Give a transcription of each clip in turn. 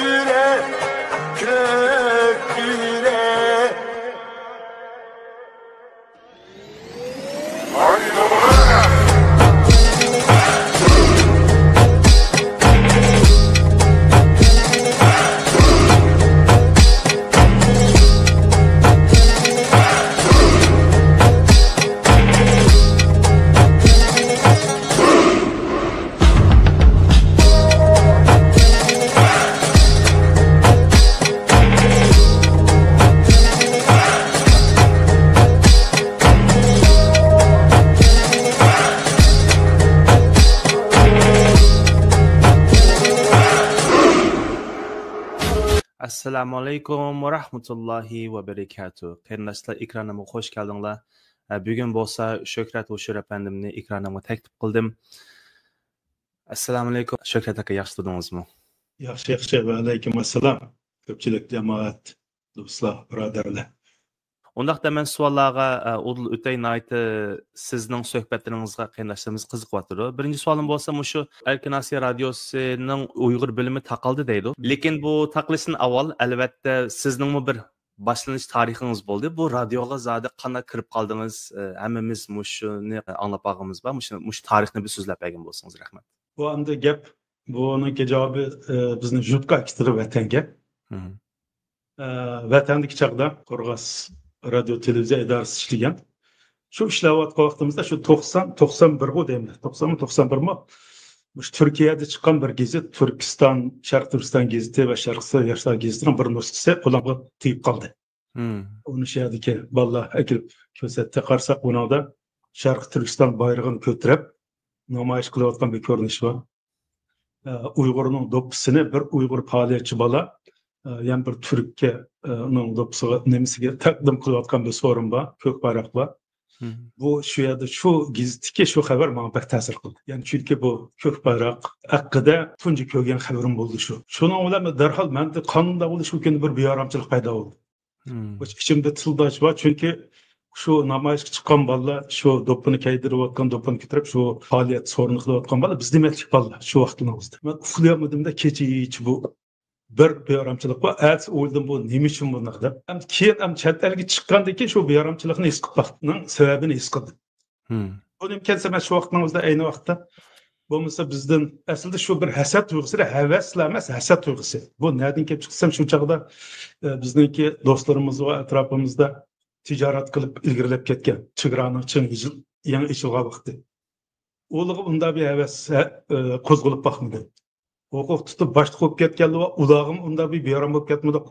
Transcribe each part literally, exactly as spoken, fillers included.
يۈرەك، كۆك يۈرەك. ئەسسالامۇ ئەلەيكۇم ۋە رەھمەتۇللاھى ۋە بەرىكاتۇھ. قېرىنداشلار، ئېكرانىمغا خوش كەلدىڭلار. ئە، بۈگۈن بولسا شۆھرەت ھوشۇر ئەپەندىمنى ئېكرانىمغا تەكلىپ قىلدىم. ئەسسالامۇ ئەلەيكۇم. شۆھرەت ئاكا، ياخشى تۇردىڭىزمۇ؟ ياخشى، ياخشى. ۋەئەلەيكۇم ئەسسالام. كۆپچىلىك جامائەت، دوستلار، بۇرادەرلەر. ئۇنداقتا مەن سوئاللارغا، ئە، ئۇدۇل ئۆتەي، ناھايىتى سىزنىڭ سۆھبەتلىرىڭىزغا قېرىنداشلىرىمىز قىزىقىۋاتىدۇ. بىرىنچى سوئالىم بولسا مۇشۇ ئەركىن ئاسىيا رادىيوسىنىڭ ئۇيغۇر بۆلۈمى تاقالدى دەيدۇ. لېكىن بۇ تاقىلىشتىن ئاۋۋال، ئەلۋەتتە، سىزنىڭمۇ بىر باشلىنىش تارىخىڭىز بولدى. بۇ رادىيوغا زادى قانداق كىرىپ قالدىڭىز؟ ئە، ھەممىمىز مۇشۇنى ئاڭلاپ قالغىنىمىز بار. مۇشۇ، مۇشۇ تارىخنى بىر سۆزلەپ بەرگەن بولسىڭىز، رەھمەت. بۇ ئەمدى گەپ، بۇنىڭكى جاۋابى، ئە، بىزنى يۇرتقا ئەكېتىدۇ، ۋەتەنگە. مم. ئە، ۋەتەندىكى چاغدا قورغاس رادىيو تېلېۋىزىيە ئىدارىسى ئىشلىگەن. شۇ ئىشلەۋاتقان ۋاقتىمىزدا شۇ توقسان، توقسان بىرغۇ دەيمەن. توقسانمۇ، توقسان بىرمۇ؟ مۇشۇ تۈركىيەدە چىققان بىر گېزىت، تۈركىستان، شەرقىي تۈركىستان گېزىتى ۋە شەرقىي ياشلار گېزىتىنىڭ بىر نۇسخىسى قولۇمغا تېگىپ قالدى. مم. ئۇنى شۇ يەردىكى بالىلار ئەكېلىپ كۆرسەتتى. قارىساق، ئۇنىڭدا شەرقىي تۈركىستان بايرىقىنى كۆتۈرۈپ نامايىش قىلىۋاتقان بىر كۆرۈنۈش بار. ئە، ئۇيغۇرنىڭ دوپپىسىنى بىر ئۇيغۇر پائالىيەتچى بالا، ئە، يەنە بىر تۈرككە، ئە، نىڭ دوپپىسىغا، نېمىسىگە تەقدىم قىلىۋاتقان بىر سورۇن بار، كۆك بايراق بار. مم. بۇ شۇ يەردە، شۇ گېزىتتىكى شۇ خەۋەر ماڭا بەك تەسىر قىلدى. يەنى چۈنكى بۇ كۆك بايراق ھەققىدە تۇنجى كۆرگەن خەۋىرىم بولدى شۇ. شۇنىڭ بىلەن دەرھال مەندە قانداق بولۇش مۇمكىن بىر بىئارامچىلىق پەيدا بولدى. مم. ئىچىمدە تىلداش بار، چۈنكى شۇ نامايىشقا چىققان بالىلار، شۇ دوپپىنى كىيدۈرۈۋاتقان، دوپپىنى كۆتۈرۈپ، شۇ پائالىيەت سورۇنى قىلىۋاتقان بالىلار بىز دېمەكلىك بالىلار شۇ ۋاقىتنىڭ ئۆزىدە. مەن ئۇخلىيالمىدىم-دە، كېچىچە بۇ بىر بىئارامچىلىق بار. ئەتىسى ئويلىدىم، بۇ نېمە ئۈچۈن بۇنداق دەپ. ئەمدى كېيىن، ئەمدى چەت ئەلگە چىققاندىن كېيىن شۇ بىئارامچىلىقنى ھېس قىلىپ باقتىم، سەۋەبىنى ھېس قىلدىم. مم. بۇ نېمە ئىكەن دېسە، مەن شۇ ۋاقىتنىڭ ئۆزىدە ئەينى ۋاقىتتا بولمىسا بىزدىن ئەسلىدە شۇ بىر ھەسەت تۇيغۇسى، ھەۋەسلا ئەمەس، ھەسەت تۇيغۇسى. بۇ نەدىن كېلىپ چىقتى دېسەم، شۇ چاغدا، ئە، بىزنىڭكى دوستلىرىمىز ۋە ئەتراپىمىزدا تىجارەت قىلىپ ئىلگىرىلەپ كەتكەن، چېگرانىڭ چىڭ يېچىل-، يېڭى ئېچىلغان ۋاقتى. ئۇلارغا ئۇنداق بىر ھەۋەس، ئە، قوزغىلىپ باقمىدى. ھوقۇق تۇتۇپ باشلىق بولۇپ كەتكەنلەر بار، ئۇلارغىمۇ ئۇنداق بىر بىئارام بولۇپ كەتمىدۇق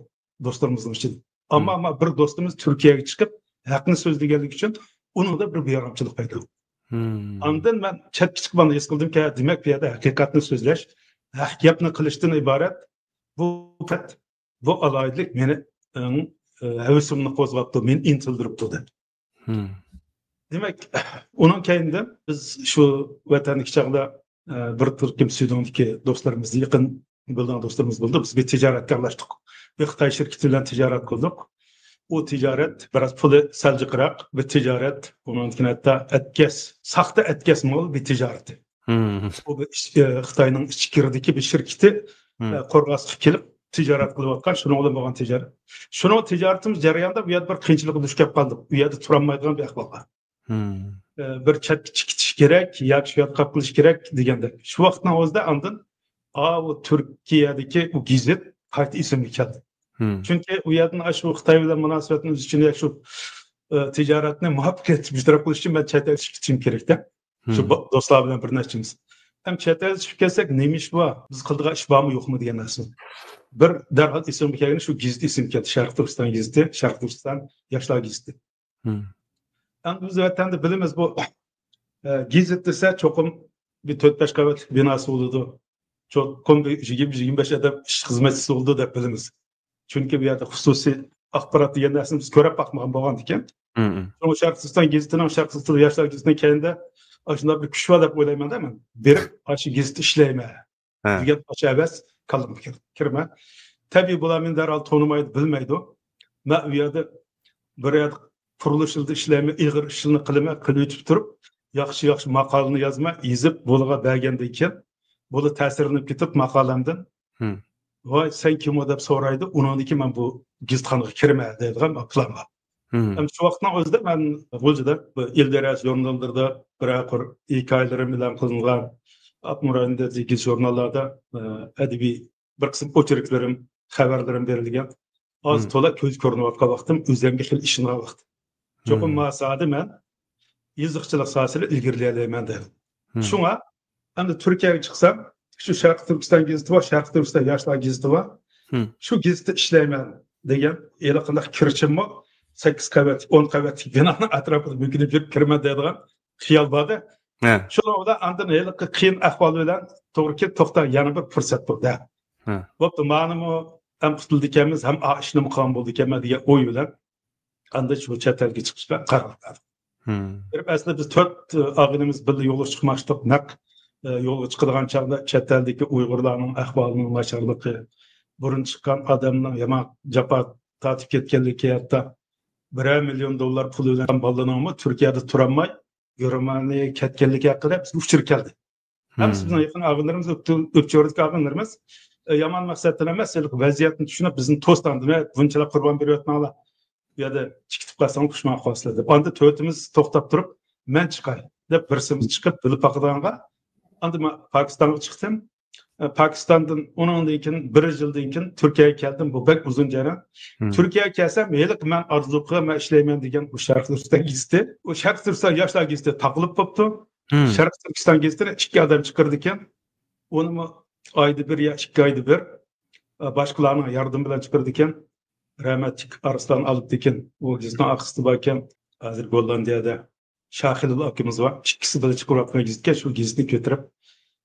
دوستلىرىمىزنىڭ ئىچىدە. ئەمما، مم، ئەمما بىر دوستىمىز تۈركىيەگە چىقىپ ھەقنى سۆزلىگەنلىكى ئۈچۈن ئۇنىڭدا بىر بىئارامچىلىق پەيدا بولدى. مم. ئاندىن مەن چەتكە چىقىپ مانا ھېس قىلدىمكى، دېمەك، بۇ يەردە ھەقىقەتنى سۆزلەش، ھەق گەپنى قىلىشتىن ئىبارەت بۇ پەت، بۇ ئالاھىدىلىك مېنى، ئىڭ، ئە، ھەۋىسىمنى قوزغاپتۇ، مېنى ئىنتىلدۈرۈپتۇ دەپ. مم. دېمەك، ئۇنىڭ كەينىدىن بىز شۇ ۋەتەندىكى چاغدا، ئە، بىر تۈركۈم سۈيدۈڭدىكى دوستلىرىمىز، يېقىن بىلىدىغان دوستلىرىمىز بولدى. بىز بىر تىجارەتكە ئارىلاشتۇق. بىر خىتاي شىركىتى بىلەن تىجارەت قىلدۇق. ئۇ تىجارەت بىراز پۇلى سەل جىقراق بىر تىجارەت. ئۇنىڭدىن كېيىن ھەتتا ئەتكەس، ساختا ئەتكەس مال بىر تىجارىتى. مم. ئۇ بىر ئىچ-، ئە، خىتاينىڭ ئىچكىرىدىكى بىر شىركىتى، مم، ئە، قورغاسقا كېلىپ تىجارەت قىلىۋاتقان، شۇنىڭ بىلەن بولغان تىجارەت. شۇنىڭ تىجارىتىمىز جەريانىدا بۇ يەردە بىر قىيىنچىلىققا دۇچ كەپ قالدۇق. ئۇ يەردە تۇرالمايدىغان بىر ئەھۋال بار. مم. ئە، بىر چەتكە چىقىش كېرەك ياكى شۇ يەردە قاپقېلىش كېرەك دېگەندەك. شۇ ۋاقىتنىڭ ئۆزىدە ئاندىن، ئا، ئۇ تۈركىيەدىكى ئۇ گېزىت قايتا ئېسىمگە كەلدى. مم. چۈنكى ئۇ يەردىن ئاشۇ خىتاي بىلەن مۇناسىۋەتنى ئۈزۈش ئۈچۈن يا شۇ، ئە، تىجارەتنى مۇۋەپپەقىيەتلىك بىر تەرەپ قىلىش ئۈچۈن مەن چەت ئەلگە چىقىپ كېتىشىم كېرەكتە. شۇ، مم، بو-، دوستلار بىلەن بىر نەچچىمىز. ھەم چەت ئەلگە چىقىپ كەتسەك، نېمە ئىش بار؟ بىز قىلىدىغان ئىش بارمۇ، يوقمۇ دېگەن نەرسە. بىر دەرھال ئېسىمگە كەلگىنى شۇ گېزىت ئېسىمگە كەلدى. شەرقىي تۈركىستان گېزىتى، شەرقىي تۈركىستان ياشلار گېزىتى. مم. ئەمدى بىز ۋەتەندە بىلىمىز، بۇ، ئە، گېزىت دېسە، چوقۇم بىر تۆت-بەش قەۋەتلىك بىناسى بولىدۇ. چوقۇم بىر يىگىرمە، يىگىرمە بەش ئادەم ئىش خىزمەتچىسى بولىدۇ دەپ بىلىمىز. چۈنكى بۇ يەردە خۇسۇسىي ئاخبارات دېگەن نەرسىنى بىز كۆرۈپ باقمىغان بولغاندىكىن. مم. شۇڭا شەرقىي تۈركىستان گېزىتىنىڭ، شەرقىي تۈركىستان ياشلار گېزىتىنىڭ كەينىدە ئاشۇنداق بىر كۈچ بار دەپ ئويلايمەن-دە مەن. بېرىپ، ئاشۇ گېزىتتە ئىشلەيمەن، ھە، دېگەن ئاشۇ ھەۋەس كاللامغا كىر-، كىرمە. تەبىئىي، بۇلار مېنى دەرھال تونۇمايدۇ، بىلمەيدۇ. مەن ئۇ يەردە بىر يەردە قۇرۇلۇش ئىشلىرىدا ئىشلەيمەن، ئېغىر ئىشلارنى قىلىمەن، قىلىۋېتىپ تۇرۇپ، ياخشى، ياخشى ماقالىنى يازىمەن، يېزىپ، بۇلارغا بەرگەندىن كېيىن، بۇلار تەسىرلىنىپ كېتىپ ماقالەمدىن، ھىم، ۋاي، سەن كىم ئۇ دەپ سورايدۇ. ئۇنىڭدىن كېيىن مەن بۇ گېزىتخانىغا كىرىمەن دەيدىغان بىر پىلان بار. ھەم شۇ ۋاقىتنىڭ ئۆزىدە مەن غۇلجىدا بىر ئىلدىرەس ژۇرناللىرىدا بىرەر قۇر ھېكايىلىرىم ئېلان قىلىنغان، ئاپتونوم رايوندا گېزىت ژۇرناللاردا ئەدەبىي بىر قىسىم ئوچېركلىرىم، خەۋەرلىرىم بېرىلگەن. ئاز تولا كۆز كۆرۈنۈۋاتقان ۋاقتىم ئۆزۈمگە خېلى ئىشىنغان ۋاقتىم. چوقۇم ما ساھەدە مەن يېزىقچىلىق ساھەسىدە ئىلگىرىلىيەلەيمەن دەيدۇ. شۇڭا ئەمدى تۈركىيەگە چىقسام، شۇ شەرقىي تۈركىستان گېزىتى بار، شەرقىي تۈركىستان ياشلار گېزىتى بار. شۇ گېزىتتە ئىشلەيمەن دېگەن ھېلىقىنداق كىرىشىممۇ سەككىز قەۋەتلىك، ئون قەۋەتلىك بىنانىڭ ئەتراپىدا مۆكۈنۈپ يۈرۈپ كىرىمەن دەيدىغان خىيال بار-دە. شۇنىڭ بىلەن ئاندىن ھېلىقى قىيىن ئەھۋال بىلەن توغرا كېلىپ، توختا، يەنە بىر پۇرسەت بۇ-دە. بوپتۇ، مانىمۇ ھەم قۇتۇلدىكەنمىز، ھەم ئا ئىشنىمۇ قىلغان بولىدىكەنمەن دېگەن ئوي بىلەن ئاندىن شۇ چەت ئەلگە چىقىشقا قارار بەردۇق. بېرىپ ئەسلى بىز تۆت ئاغىنىمىز بىللە يولغا چىقماقچىدۇق. نەق يولغا چىقىدىغان چاغدا چەت ئەلدىكى ئۇيغۇرلارنىڭ ئەھۋالىنىڭ ناچارلىقى، بۇرۇن چىققان ئادەمنىڭ يامان جاپا تارتىپ كەتكەنلىكى، ھەتتا بىرەر مىليون دوللار پۇل بىلەن بالىنىڭمۇ تۈركىيەدە تۇرالماي گېرمانىيەگە كەتكەنلىكى ھەققىدە بىزگە ئۇچۇر كەلدى. ھەممىسى بىزنىڭ يېقىن ئاغىنىلىرىمىز، ئۆپچۆرىدىكى ئاغىنىلىرىمىز. ئە، يامان مەقسەتتىن ئەمەس، ھېلىقى ۋەزىيەتنى چۈشىنىپ، بىزنى توستاندى، بۇنچىلىك قۇربان بېرىۋاتماڭلار، بۇ يەردە چىقىپ قالساڭلار پۇشمان قالىسىلەر دەپ. ئاندا تۆتىمىز توختاپ تۇرۇپ، مەن چىقاي دەپ، بىرسىمىز چىقىپ، بىللە باقىدىغانغا، ئاندا مەن پاكىستانغا چىقتىم. ئە، پاكىستاندىن ئۇنىڭدىن كېيىن، بىر يىلدىن كېيىن تۈركىيەگە كەلدىم. بۇ بەك ئۇزۇن جەريان. تۈركىيەگە كەلسەم، ھېلىقى مەن ئارزۇ قىلغان، مەن ئىشلەيمەن دېگەن بۇ شەرقىي تۈركىستان گېزىتى، ئۇ شەرقىي تۈركىستان ياشلار گېزىتى تاقىلىپ بوپتۇ. شەرقىي تۈركىستان گېزىتىنى ئىككى ئادەم چىقىرىدىكەن. ئۇنىمۇ ئايدا بىر يا ئىككى ئايدا بىر، ئە، باشقىلارنىڭ ياردىمى بىلەن چىقىرىدىكەن. رەھمەتلىك ئارسلان ئالپتېكىن، ئۇ گېزىتنىڭ ئارقىسىدا باركەن، ھازىر گوللاندىيەدە شاخىلىل ئاكىمىز بار. ئىككىسى بىللە چىقىرىۋاتقان گېزىتكە، شۇ گېزىتنى كۆتۈرۈپ،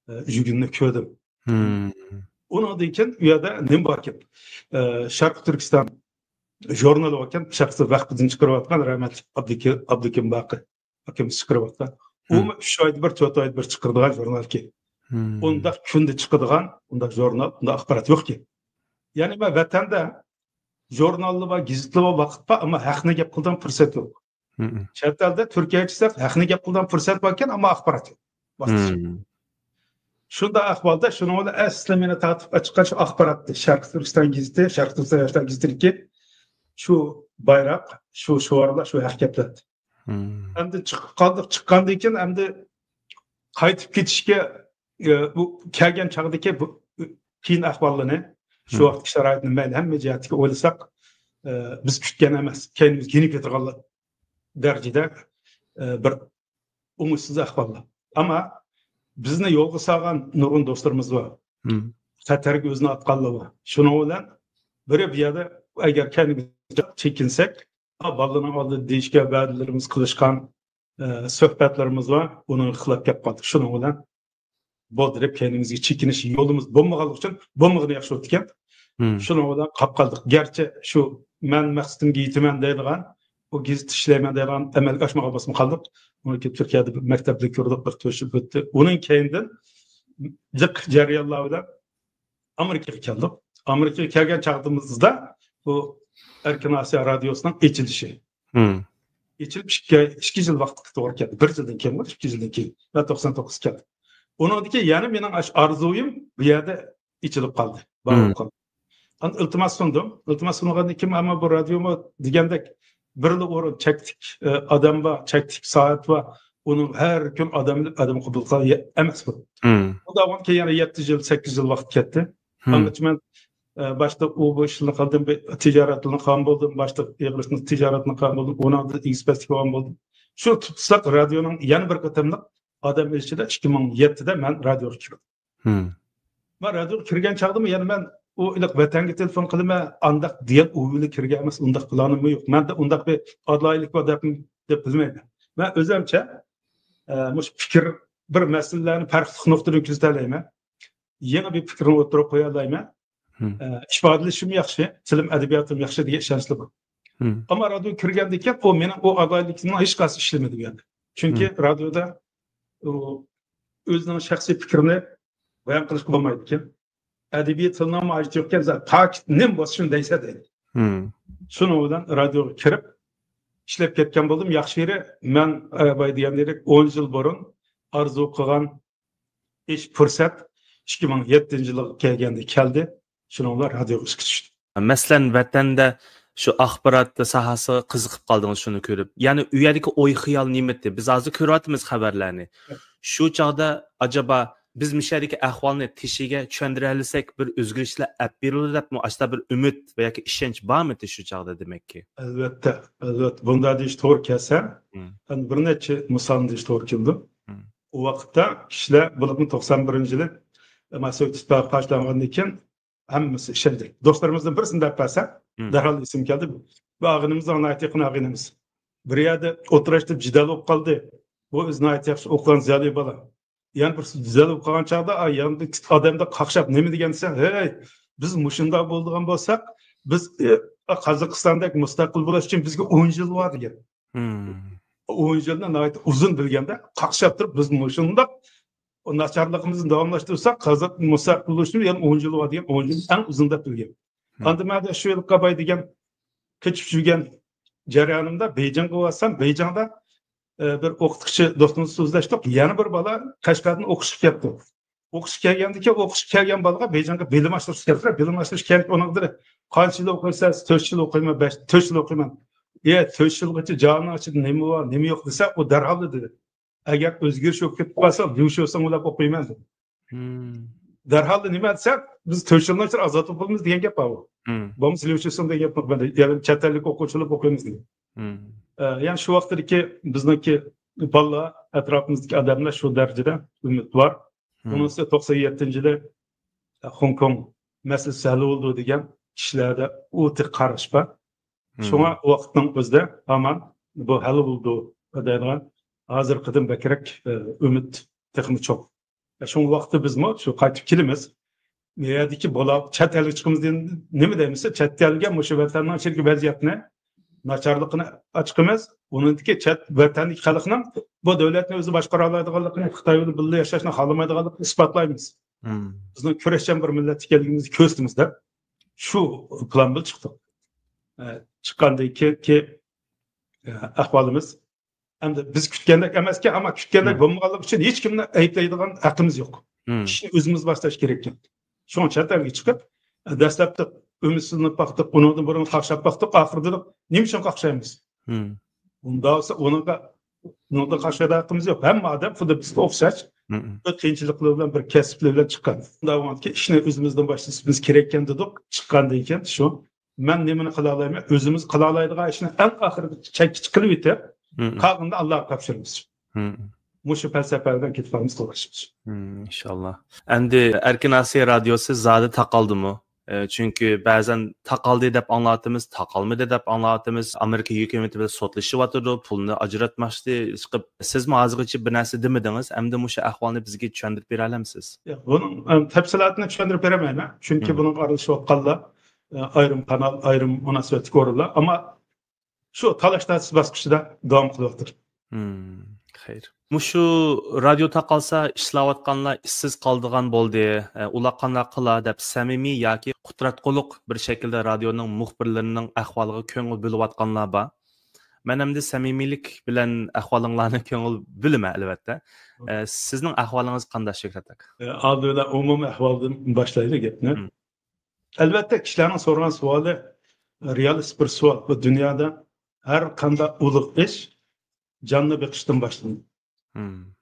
ئە، يۈگۈننى كۆردۈم. ئۇنىڭدىن كېيىن ئۇ يەردە نېمە باركەن؟ ئە، شەرقىي تۈركىستان ژۇرنالى باركەن، شەخسىي ۋەقپىدىن چىقىرىۋاتقان رەھمەتلىك ئابدۇكى-، ئابدۇكىم باقى ئاكىمىز چىقىرىۋاتقان. ئۇمۇ ئۈچ ئايدا بىر، تۆت ئايدا بىر چىقىرىدىغان ژۇرنالكەن. ئۇنداق كۈندە چىقىدىغان ئۇنداق ژۇرنال، ئۇنداق ئاخبارات يوقكەن. يەنى مەن ۋەتەندە ژۇرناللا بار، گېزىتلا بار، ۋاقىت بار، ئەمما ھەقنى گەپ قىلىدىغان پۇرسەت يوق. چەت ئەلدە، تۈركىيەگە چىقساق، ھەقنى گەپ قىلىدىغان پۇرسەت باركەن، ئەمما ئاخبارات يوق. ۋاقتىچە. شۇنداق ئەھۋالدا شۇنىڭ بىلەن ئەسلى مېنى تارتىپ ئەچىققان شۇ ئاخباراتتى. شەرقىي تۈركىستان گېزىتى، شەرقىي تۈركىستان ياشلار گېزىتىدىكى شۇ بايراق، شۇ شوئارلار، شۇ ھەق گەپلەردى. ئەمدى چىقىپ قالدۇق. چىققاندىن كېيىن ئەمدى قايتىپ كېتىشكە، ئە، بۇ كەلگەن چاغدىكى بۇ قىيىن ئەھۋاللارنى، شۇ ۋاقىتتىكى شارائىتنى مەيلى ھەممە جەھەتتىكى ئويلىساق، ئە، بىز كۈتكەن ئەمەس، كەينىمىزگە يېنىپ كېتىدىغان دەرىجىدە، ئە، بىر ئوڭۇشسىز ئەھۋاللار. ئەمما بىزنى يولغا سالغان نۇرغۇن دوستلىرىمىز بار. خەتەرگە ئۆزىنى ئاتقانلار بار. شۇنىڭ بىلەن بىرى بۇ يەردە ئەگەر كەينىمىزگە چېكىنسەك، بالىلارنىڭ ئالدىدا دېيىشكەن ۋەدىلىرىمىز، قىلىشقان، ئە، سۆھبەتلىرىمىز بار. ئۇنىڭغا خىلاپ گەپ قىلدۇق. شۇنىڭ بىلەن بولدى دەپ كەينىمىزگە چېكىنىش يولىمىز بولمىغانلىقى ئۈچۈن، بولمىغىنى ياخشى بوپتىكەن. شۇنىڭ بىلەن قاپ قالدۇق. گەرچە شۇ مەن مەقسىتىمگە يېتىمەن دەيدىغان، بۇ گېزىتتە ئىشلەيمەن دەيدىغان ئەمەلگە ئاشمىغان بولسىمۇ قالدۇق. ئۇنىڭ كېيىن تۈركىيەدە بىر مەكتەپتە كۆردۇق، بىر تۆشۈپ ئۆتتى. ئۇنىڭ كەينىدىن جىق جەريانلار بىلەن ئامېرىكىغا كەلدۇق. ئامېرىكىغا كەلگەن چاغدىمىزدا بۇ ئەركىن ئاسىيا رادىيوسىنىڭ ئېچىلىشى. ئېچىلىپ ئىككى، ئىككى يىل ۋاقىتقا توغرا كەلدى. بىر يىلدىن كېيىن، ئىككى يىلدىن كېيىن، مەن توقسان توققۇز كەلدىم. ئۇنىڭدىن كېيىن يەنە مېنىڭ ئاش-، ئارزۇيۇم بۇ يەردە ئېچىلىپ قالدى، بار بولۇپ قالدى. ئاندىن ئىلتىماس سۇندۇم. ئىلتىماس سۇنغاندىن كېيىن، ئەمما بۇ رادىيومۇ دېگەندەك بىرلا ئورۇن، چەكلىك، ئە، ئادەم بار، چەكلىك سائەت بار. ئۇنىڭ ھەر كۈن ئادەم، ئادەم قوبۇل قىلغان يە-، ئەمەس بۇ. ئۇنداق بولغان كېيىن يەنە يەتتە يىل، سەككىز يىل ۋاقىت كەتتى. ئاندىن مەن، ئە، باشتا ئۇ بۇ ئىشلارنى قىلدىم، بىر تىجارەتلەرنى قىلغان بولدۇم، باشتا ئېغىرلىقنى تىجارەتنى قىلغان بولدۇم، ئۇنىڭدىن ئېكسپرېسلىك بولغان بولدۇم. شۇ تۇتساق رادىيونىڭ يەنە بىر قېتىملىق ئادەم ئېلىشىدا ئىككى مىڭ يەتتىدە مەن رادىيوغا كىردىم. مەن رادىيوغا كىرگەن چاغدىمۇ يەنە مەن ئۇ ئىلىق ۋەتەنگە تېلېفون قىلىمەن، ئانداق دېگەن ئوي بىلەن كىرگەن ئەمەس، ئۇنداق پىلانىممۇ يوق. مەندە ئۇنداق بىر ئادىللىق بار دەپ، دەپ بىلمەيمەن. مەن ئۆزۈمچە، ئە، مۇشۇ پىكىر، بىر مەسىلىلەرنى پەرقلىق نۇقتىدىن كۆزىتەلەيمەن. يېڭى بىر پىكىرنى ئوتتۇرىغا قويالايمەن. ئە، ئىپادىلىشىم ياخشى، تىلىم، ئەدەبىياتىم ياخشى دېگەن ئىشەنچلىرىم بار. ئەمما رادىيوغا كىرگەندىن كېيىن ئۇ مېنىڭ ئۇ ئادىللىكىمنىڭ ھېچقايسى ئىشلىمىدى بۇ يەردە. چۈنكى رادىيودا ئۇ ئۆزىنىڭ شەخسىي پىكرىنى بايان قىلىشقا بولمايدىكەن. ئەدەبىي تىلنىڭمۇ ھاجىتى يوقكەن، زادى پاكىت نېمە بولسا شۇنى دەيسەن دەيدۇ. شۇنىڭ بىلەن رادىيوغا كىرىپ ئىشلەپ كەتكەن بولدۇم. ياخشى يېرى، مەن، ئە، بايا دېگەندەك ئون يىل بۇرۇن ئارزۇ قىلغان ئىش، پۇرسەت ئىككى مىڭ يەتتىنچى يىلغا كەلگەندە كەلدى. شۇنىڭ بىلەن رادىيوغا ئىشقا چۈشتۈم. مەسىلەن، ۋەتەندە شۇ ئاخبارات ساھەسىگە قىزىقىپ قالدىڭىز، شۇنى كۆرۈپ. يەنى ئۇ يەردىكى ئوي خىيال نېمىتى؟ بىز ھازىر كۆرۈۋاتىمىز خەۋەرلەرنى. شۇ چاغدا ئاجابا بىز مۇشۇ يەردىكى ئەھۋالنى تېشىگە چۈشەندۈرەلىسەك، بىر ئۆزگىرىشلەر ئەپ بېرىلىدۇ دەپمۇ ئاشتا بىر ئۈمىد ۋە ياكى ئىشەنچ بارمىدى شۇ چاغدا دېمەككى؟ ئەلۋەتتە، ئەلۋەتتە. بۇنداق دېيىش توغرا كەلسە، مم. بىر نەچچە مىسالنى دېيىش توغرا كېلىدۇ. مم. ئۇ ۋاقىتتا كىشىلەر، بولۇپمۇ توقسان بىرىنچى يىلى، ئە، سوۋېت ئىتتىپاقى پارچىلانغاندىن كېيىن، ھەممىسى ئىشەندى. دوستلىرىمىزدىن بىرسىنى دەپ بەرسەم، دەرھال ئېسىمگە كەلدى. بۇ ئاغىنىمىزنىڭ ناھايىتى يېقىن ئاغىنىمىز. بىر يەردە ئوتتۇرا ئىشلەپ جېدەل بولۇپ قالدى. بۇ ئۆزى ناھايىتى ياخشى ئوقۇغان زىيالىي بالا. يەنە بىرسى جېدەل بولۇپ قالغان چاغدا، ئا، ياندىكى ئادەمدە قاقشاپ نېمە دېگەن دېسە، ھەي، بىز مۇشۇنداق بولىدىغان بولساق، بىز، ئە، قازاقىستاندەك مۇستەقىل بولۇش ئۈچۈن بىزگە ئون يىل بار دېگەن. ئون يىلنى ناھايىتى ئۇزۇن بىلگەندە، قاقشاپ تۇرۇپ، بىز مۇشۇنداق ناچارلىقىمىزنى داۋاملاشتۇرساق، قازاق مۇستەقىل بولۇشىمىز يەنە ئون يىل بار دېگەن، ئون يىل ئەڭ ئۇزۇن دەپ بىلگەن. ئاندىن مەن شۇ يىلقا باي دېگەن كېچىپ يۈرگەن جەريانىمدا بېيجىڭغا بارسام، بېيجىڭدا، ئە، بىر ئوقۇتقۇچى دوستىمىز سۆزلەشتۇق. يەنە بىر بالا قەشقەردىن ئوقۇشقا كەپتۇ. ئوقۇشقا كەلگەندىن كېيىن، ئوقۇشقا كەلگەن بالىغا بېيجىڭغا بىلىم ئاشۇرۇش كېرەك. بىلىم ئاشۇرۇش كېرەك. ئۇنىڭغا دېدى، «قانچە يىل ئوقۇيسىز؟» «تۆت يىل ئوقۇيمەن، بەش، تۆت يىل ئوقۇيمەن.» «ئە، تۆت يىلغىچە جانىڭ ئىچىدە نېمە بار، نېمە يوق؟» دېسە، ئۇ دەرھال دېدى، «ئەگەر ئۆزگىرىش بولۇپ كېتىپ قالسا، ليۇ شيۇسېڭ بىلەن ئوقۇيمەن» دېدى. دەرھال نېمە دېسە، بىز تۆت يىلنىڭ ئىچىدە ئازاد بولىمىز دېگەن گەپ بار. بولمىسا ليۇ شيۇسېڭ دېگەن گەپ يوق. يەنى چەت ئەللىك ئوقۇغۇچى بولۇپ ئوقۇيمىز دېگەن. ئە، يەنى شۇ ۋاقىتتىكى بىزنىڭكى بالىلار، ئەتراپىمىزدىكى ئادەملەر شۇ دەرىجىدە ئۈمىدۋار. ئۇنىڭ ئۈستىگە توقسان يەتتىنچى يىلى خوڭكوڭ مەسىلىسى ھەل بولىدۇ دېگەن كىشىلەردە ئۇ تېخى قاراش بار. شۇڭا ۋاقىتنىڭ ئۆزىدە ھامان بۇ ھەل بولىدۇ دەيدىغان ھازىرقىدىن بەكرەك، ئە، ئۈمىد تېخىمۇ چوڭ. شۇڭا ۋاقىتتا بىزمۇ شۇ قايتىپ كېلىمىز. بۇ يەردىكى بالا چەت ئەلگە چىقىمىز دېگەن نېمە دەيمىز؟ چەت ئەلگە مۇشۇ ۋەتەننىڭ ئىچىدىكى ۋەزىيەتنى، ناچارلىقىنى ئاچىقىمىز. ئۇنىڭدىكى چەت ۋەتەندىكى خەلقنىڭ بۇ دۆلەتنى ئۆزى باشقۇرالايدىغانلىقىنى، خىتاي بىلەن بىللە ياشاشنى خالىمايدىغانلىقىنى ئىسپاتلايمىز. بىزنىڭ كۈرەشچان بىر مىللەت ئىكەنلىكىمىزنى كۆرسىتىمىز دەپ شۇ پىلان بىلەن چىقتۇق. ئە، چىققاندىن كېيىنكى، ئە، ئەھۋالىمىز ئەمدى بىز كۈتكەندەك ئەمەسكەن، ئەمما كۈتكەندەك بولمىغانلىقى ئۈچۈن ھېچكىمنى ئەيىبلەيدىغان ھەققىمىز يوق. ئىشنى ئۆزىمىز باشلاش كېرەككەن. شۇڭا چەت ئەلگە چىقىپ، دەسلەپتە ئۈمىدسىزلىنىپ باقتۇق، ئۇنىڭدىن بۇرۇن قاقشاپ باقتۇق، ئاخىرىدا نېمە ئۈچۈن قاقشايمىز؟ ئۇنداق بولسا ئۇنىڭغا، ئۇنىڭدىن قاقشايدىغان ھەققىمىز يوق. ھەممە ئادەم خۇددى بىزگە ئوخشاش بىر قىيىنچىلىقلار بىلەن، بىر كەسىپلەر بىلەن چىققان. ئۇنداق بولغاندىكىن ئىشنى ئۆزىمىزدىن باشلىشىمىز كېرەككەن دېدۇق. چىققاندىن كېيىن شۇ، مەن نېمىنى قىلالايمەن؟ ئۆزىمىز قىلالايدىغان ئىشنى ئەڭ ئاخىرىدا چەككىچە قىلىۋېتىپ، قالغىنىنى ئاللاغا تاپشۇرىمىز. مۇشۇ پەلسەپە بىلەن كېتىپ بارىمىز، توغرىلىشىمىز. ئىنشاللا. ئەمدى ئەركىن ئاسىيا رادىيوسى زادى تاقالدىمۇ؟ ئە، چۈنكى بەزەن تاقالدى دەپ ئاڭلاۋاتىمىز، تاقالمىدى دەپ ئاڭلاۋاتىمىز. ئامېرىكا ھۆكۈمىتى بىلەن سوتلىشىۋاتىدۇ، پۇلنى ئاجراتماقچى. ئىشقىلىپ، سىزمۇ ھازىرغىچە بىر نەرسە دېمىدىڭىز. ئەمدى مۇشۇ ئەھۋالنى بىزگە چۈشەندۈرۈپ بېرەلەمسىز؟ ياق، بۇنىڭ، ئە، تەپسىلاتىنى چۈشەندۈرۈپ بېرەلمەيمەن. چۈنكى بۇنىڭغا ئارىلىشىۋاتقانلار، ئە، ئايرىم قانال، ئايرىم مۇناسىۋەتلىك ئورۇنلار. ئەمما شۇ تالاش-تارتىش باسقۇچىدا داۋام قىلىۋاتىدۇ. خەير. مۇشۇ رادىيو تاقالسا، ئىشلەۋاتقانلار ئىشسىز قالىدىغان بولدى، ئە، ئۇلار قانداق قىلا دەپ سەمىمىي ياكى قۇتراتقۇلۇق بىر شەكىلدە رادىيونىڭ مۇخبىرلىرىنىڭ ئەھۋالىغا كۆڭۈل بۆلۈۋاتقانلار بار. مەن ئەمدى سەمىمىيلىك بىلەن ئەھۋالىڭلارنى كۆڭۈل بۆلىمەن، ئەلۋەتتە. ئە، سىزنىڭ ئەھۋالىڭىز قانداق، شۆھرەت ئاكا؟ ئە، ئالدى بىلەن ئومۇمىي ئەھۋالدىن باشلايلى گەپنى. ئەلۋەتتە، كىشىلەرنىڭ سورىغان سوئالى، رېئالىستىك بىر سوئال. بۇ دۇنيادا ھەر قانداق ئۇلۇغ ئىش جاننى بېقىشتىن باشلىنىدۇ.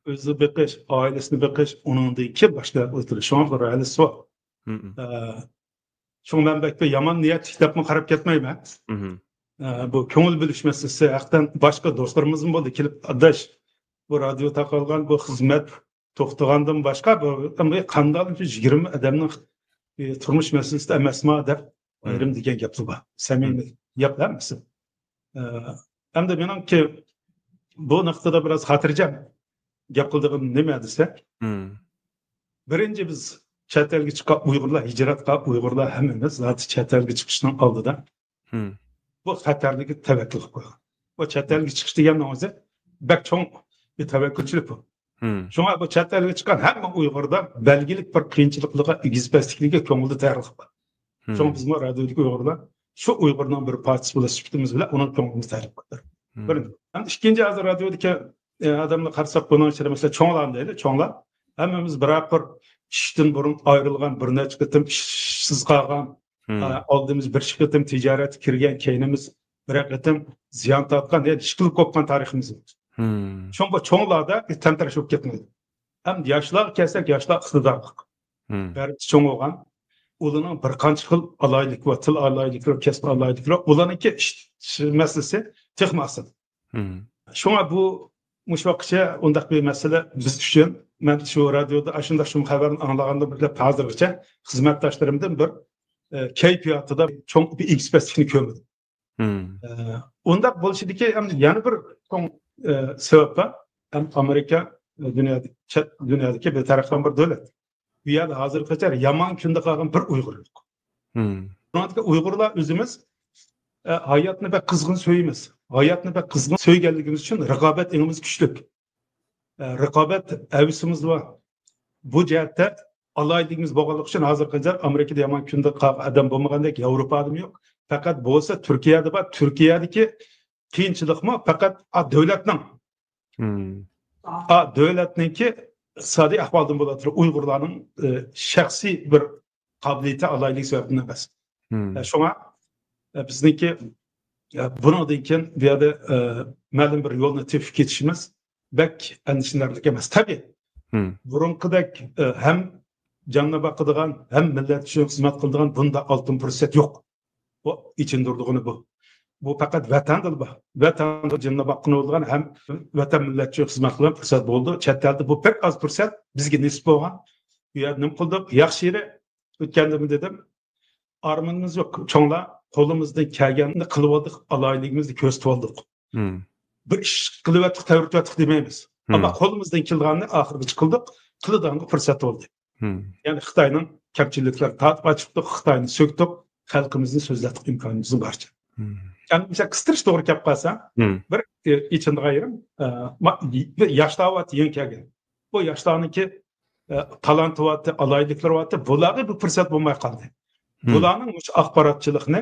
ئۆزىنى بېقىش، ئائىلىسىنى بېقىش، ئۇنىڭدىن كېيىن باشقىلارنى ئۆتىدۇ. شۇڭا بۇ رېئالىست سوئال. ئە، شۇڭا مەن بەك بىر يامان نىيەتلىك دەپمۇ قاراپ كەتمەيمەن. ئە، بۇ كۆڭۈل بۆلۈش مەسىلىسى ھەقتىن باشقا دوستلىرىمىزمۇ بولدى كېلىپ، ئاداش، بۇ رادىيو تاقالغان، بۇ خىزمەت توختىغاندىن باشقا، بۇ، بۇ قانداق يىگىرمە ئادەمنىڭ، ئى، تۇرمۇش مەسىلىسى ئەمەسما دەپ ئايرىم دېگەن گەپلەر بار. سەمىمىي گەپ ھەممىسى. ئە، ئەمدى مېنىڭكى بۇ نۇقتىدا بىراز خاتىرجەم گەپ قىلىدىغىنىم نېمە دېسە، بىرىنچى، بىز چەت ئەلگە چىققان ئۇيغۇرلار، ھىجرەت قىلغان ئۇيغۇرلار ھەممىمىز زادى چەت ئەلگە چىقىشنىڭ ئالدىدا بۇ خەتەرلىككە تەۋەككۈل قىلىپ قويغان. بۇ چەت ئەلگە چىقىش دېگەننىڭ ئۆزى بەك چوڭ بىر تەۋەككۈلچىلىك بۇ. شۇڭا بۇ چەت ئەلگە چىققان ھەممە ئۇيغۇردا بەلگىلىك بىر قىيىنچىلىقلارغا ئېگىز پەسلىكلىككە كۆڭلىدە تەييارلىق بار. شۇڭا بىزمۇ رادىيودىكى ئۇيغۇرلار شۇ ئۇيغۇرنىڭ بىر پارچىسى بولۇش سۈپىتىمىز بىلەن ئۇنىڭ كۆڭلىمىز تەييارلىق قىلدۇق. بىرىنچى. ھەم ئىككىنچى، ھازىر رادىيودىكى، ئە، ئادەملەر قارىساق، بۇنىڭ ئىچىدە، مەسىلەن، چوڭلارنى دەيلى، چوڭلار. ھەممىمىز بىرەر بىر ئىشتىن بۇرۇن ئايرىلغان، بىر نەچچە قېتىم ئىشسىز قالغان، ئالدىمىز بىر ئىككى قېتىم تىجارەتكە كىرگەن، كەينىمىز بىرەر قېتىم زىيان تارتقان، يەنە ئىككىلىپ قوپقان تارىخىمىز بار. شۇڭا بۇ چوڭلاردا تەمتىرەش بولۇپ كەتمەيدۇ. ئەمدى ياشلارغا كەلسەك، ياشلار ئىقتىدارلىق. بەرپىسى چوڭ بولغان، ئۇلارنىڭ بىر قانچە خىل ئالاھىدىلىكى بار، تىل ئالاھىدىلىكى بار، كەسىپ ئالاھىدىلىكى بار، ئۇلارنىڭكى ئىش، ئىش مەسىلىسى تېخىمۇ ئاسان. شۇڭا بۇ مۇشۇ ۋاقىتقىچە ئۇنداق بىر مەسىلە بىز ئۈچۈن، مەن شۇ رادىيودا ئاشۇنداق شۇ خەۋەرنى ئاڭلىغاندىن باشلاپ ھازىرغىچە خىزمەتداشلىرىمدىن بىر، ئە، كەيپىياتىدا چوڭ بىر ئېگىز-پەسلىكنى كۆرمىدىم. ئە، ئۇنداق بولۇشىدىكى ئەمدى يەنە بىر چوڭ، ئە، سەۋەب بار. ھەم ئامېرىكا، ئە، دۇنيادا، چەت دۇنيادىكى بىر تەرەققىي بىر دۆلەت. بۇ يەردە ھازىرغىچە يامان كۈندە قالغان بىر ئۇيغۇر يوق. بۇنىڭدىكى ئۇيغۇرلار ئۆزىمىز، ئە، ھاياتنى بەك قىزغىن سۆيىمىز. ھاياتنى بەك قىزغىن سۆيگەنلىكىمىز ئۈچۈن رىقابەت ئېڭىمىز كۈچلۈك. ئە، رىقابەت ھەۋىسىمىز بار. بۇ جەھەتتە ئالاھىدىلىكىمىز بولغانلىقى ئۈچۈن ھازىرغىچە ئامېرىكىدا يامان كۈندە قالغان ئادەم بولمىغاندەك، ياۋروپادىمۇ يوق. پەقەت بولسا تۈركىيەدە بار. تۈركىيەدىكى قىيىنچىلىقمۇ پەقەت، ئا، دۆلەتنىڭ، ئا، دۆلەتنىڭكى ئىقتىسادىي ئەھۋالىدىن بولۇۋاتىدۇ. ئۇيغۇرلارنىڭ، ئە، شەخسىي بىر قابىلىيىتى، ئالاھىدىلىكى سەۋەبىدىن ئەمەس. ئە، شۇڭا، ئە، بىزنىڭكى، ئە، بۇنىڭدىن كېيىن بۇ يەردە، ئە، مەلۇم بىر يولنى تېپىپ كېتىشىمىز بەك ئەندىشىلىنەرلىك ئەمەس. تەبىئىي، بۇرۇنقىدەك، ئە، ھەم جاننى باقىدىغان، ھەم مىللەت ئۈچۈن خىزمەت قىلىدىغان بۇنداق ئالتۇن پۇرسەت يوق. بۇ ئېچىندۇرىدىغىنى بۇ. بۇ پەقەت ۋەتەندىلا بار. ۋەتەندە جېنىنى باققىنى بولىدىغان ھەم ۋەتەن مىللەت ئۈچۈن خىزمەت قىلغان پۇرسەت بولىدۇ. چەت ئەلدە بۇ بەك ئاز پۇرسەت بىزگە نېسىپ بولغان. بۇ يەردە نېمە قىلدۇق؟ ياخشى يېرى، ئۆتكەندىمۇ دېدىم، ئارمىنىمىز يوق. چوڭلار، قولىمىزدىن كەلگەننى قىلىۋالدۇق، ئالاھىدىلىكىمىزنى كۆرسىتىۋالدۇق. بىر ئىش قىلىۋەتتۇق، تەۋرىتىۋەتتۇق دېمەيمىز. ئەمما قولىمىزدىن كېلىدىغاننى ئاخىرغىچە قىلدۇق، قىلىدىغانغا پۇرسەت بولدى. يەنى خىتاينىڭ كەمچىلىكلىرىنى تارتىپ ئاچىقتۇق، خىتاينى سۆكتۇق، خەلقىمىزنى سۆزلەتتۇق ئىمكانىمىزنىڭ بارىچە. يەنى مىسال قىستۇرۇش توغرا كەپ قالسا، بىر، ئى، ئېچىنىدىغان يېرىم، ئە، ما-، بىر ياشلار بار، يېڭى كەلگەن. بۇ ياشلارنىڭكى، ئە، تالانتى بارتى، ئالاھىدىلىكلىرى بارتى، بۇلارغا بىر پۇرسەت بولماي قالدى. بۇلارنىڭ مۇشۇ ئاخباراتچىلىقنى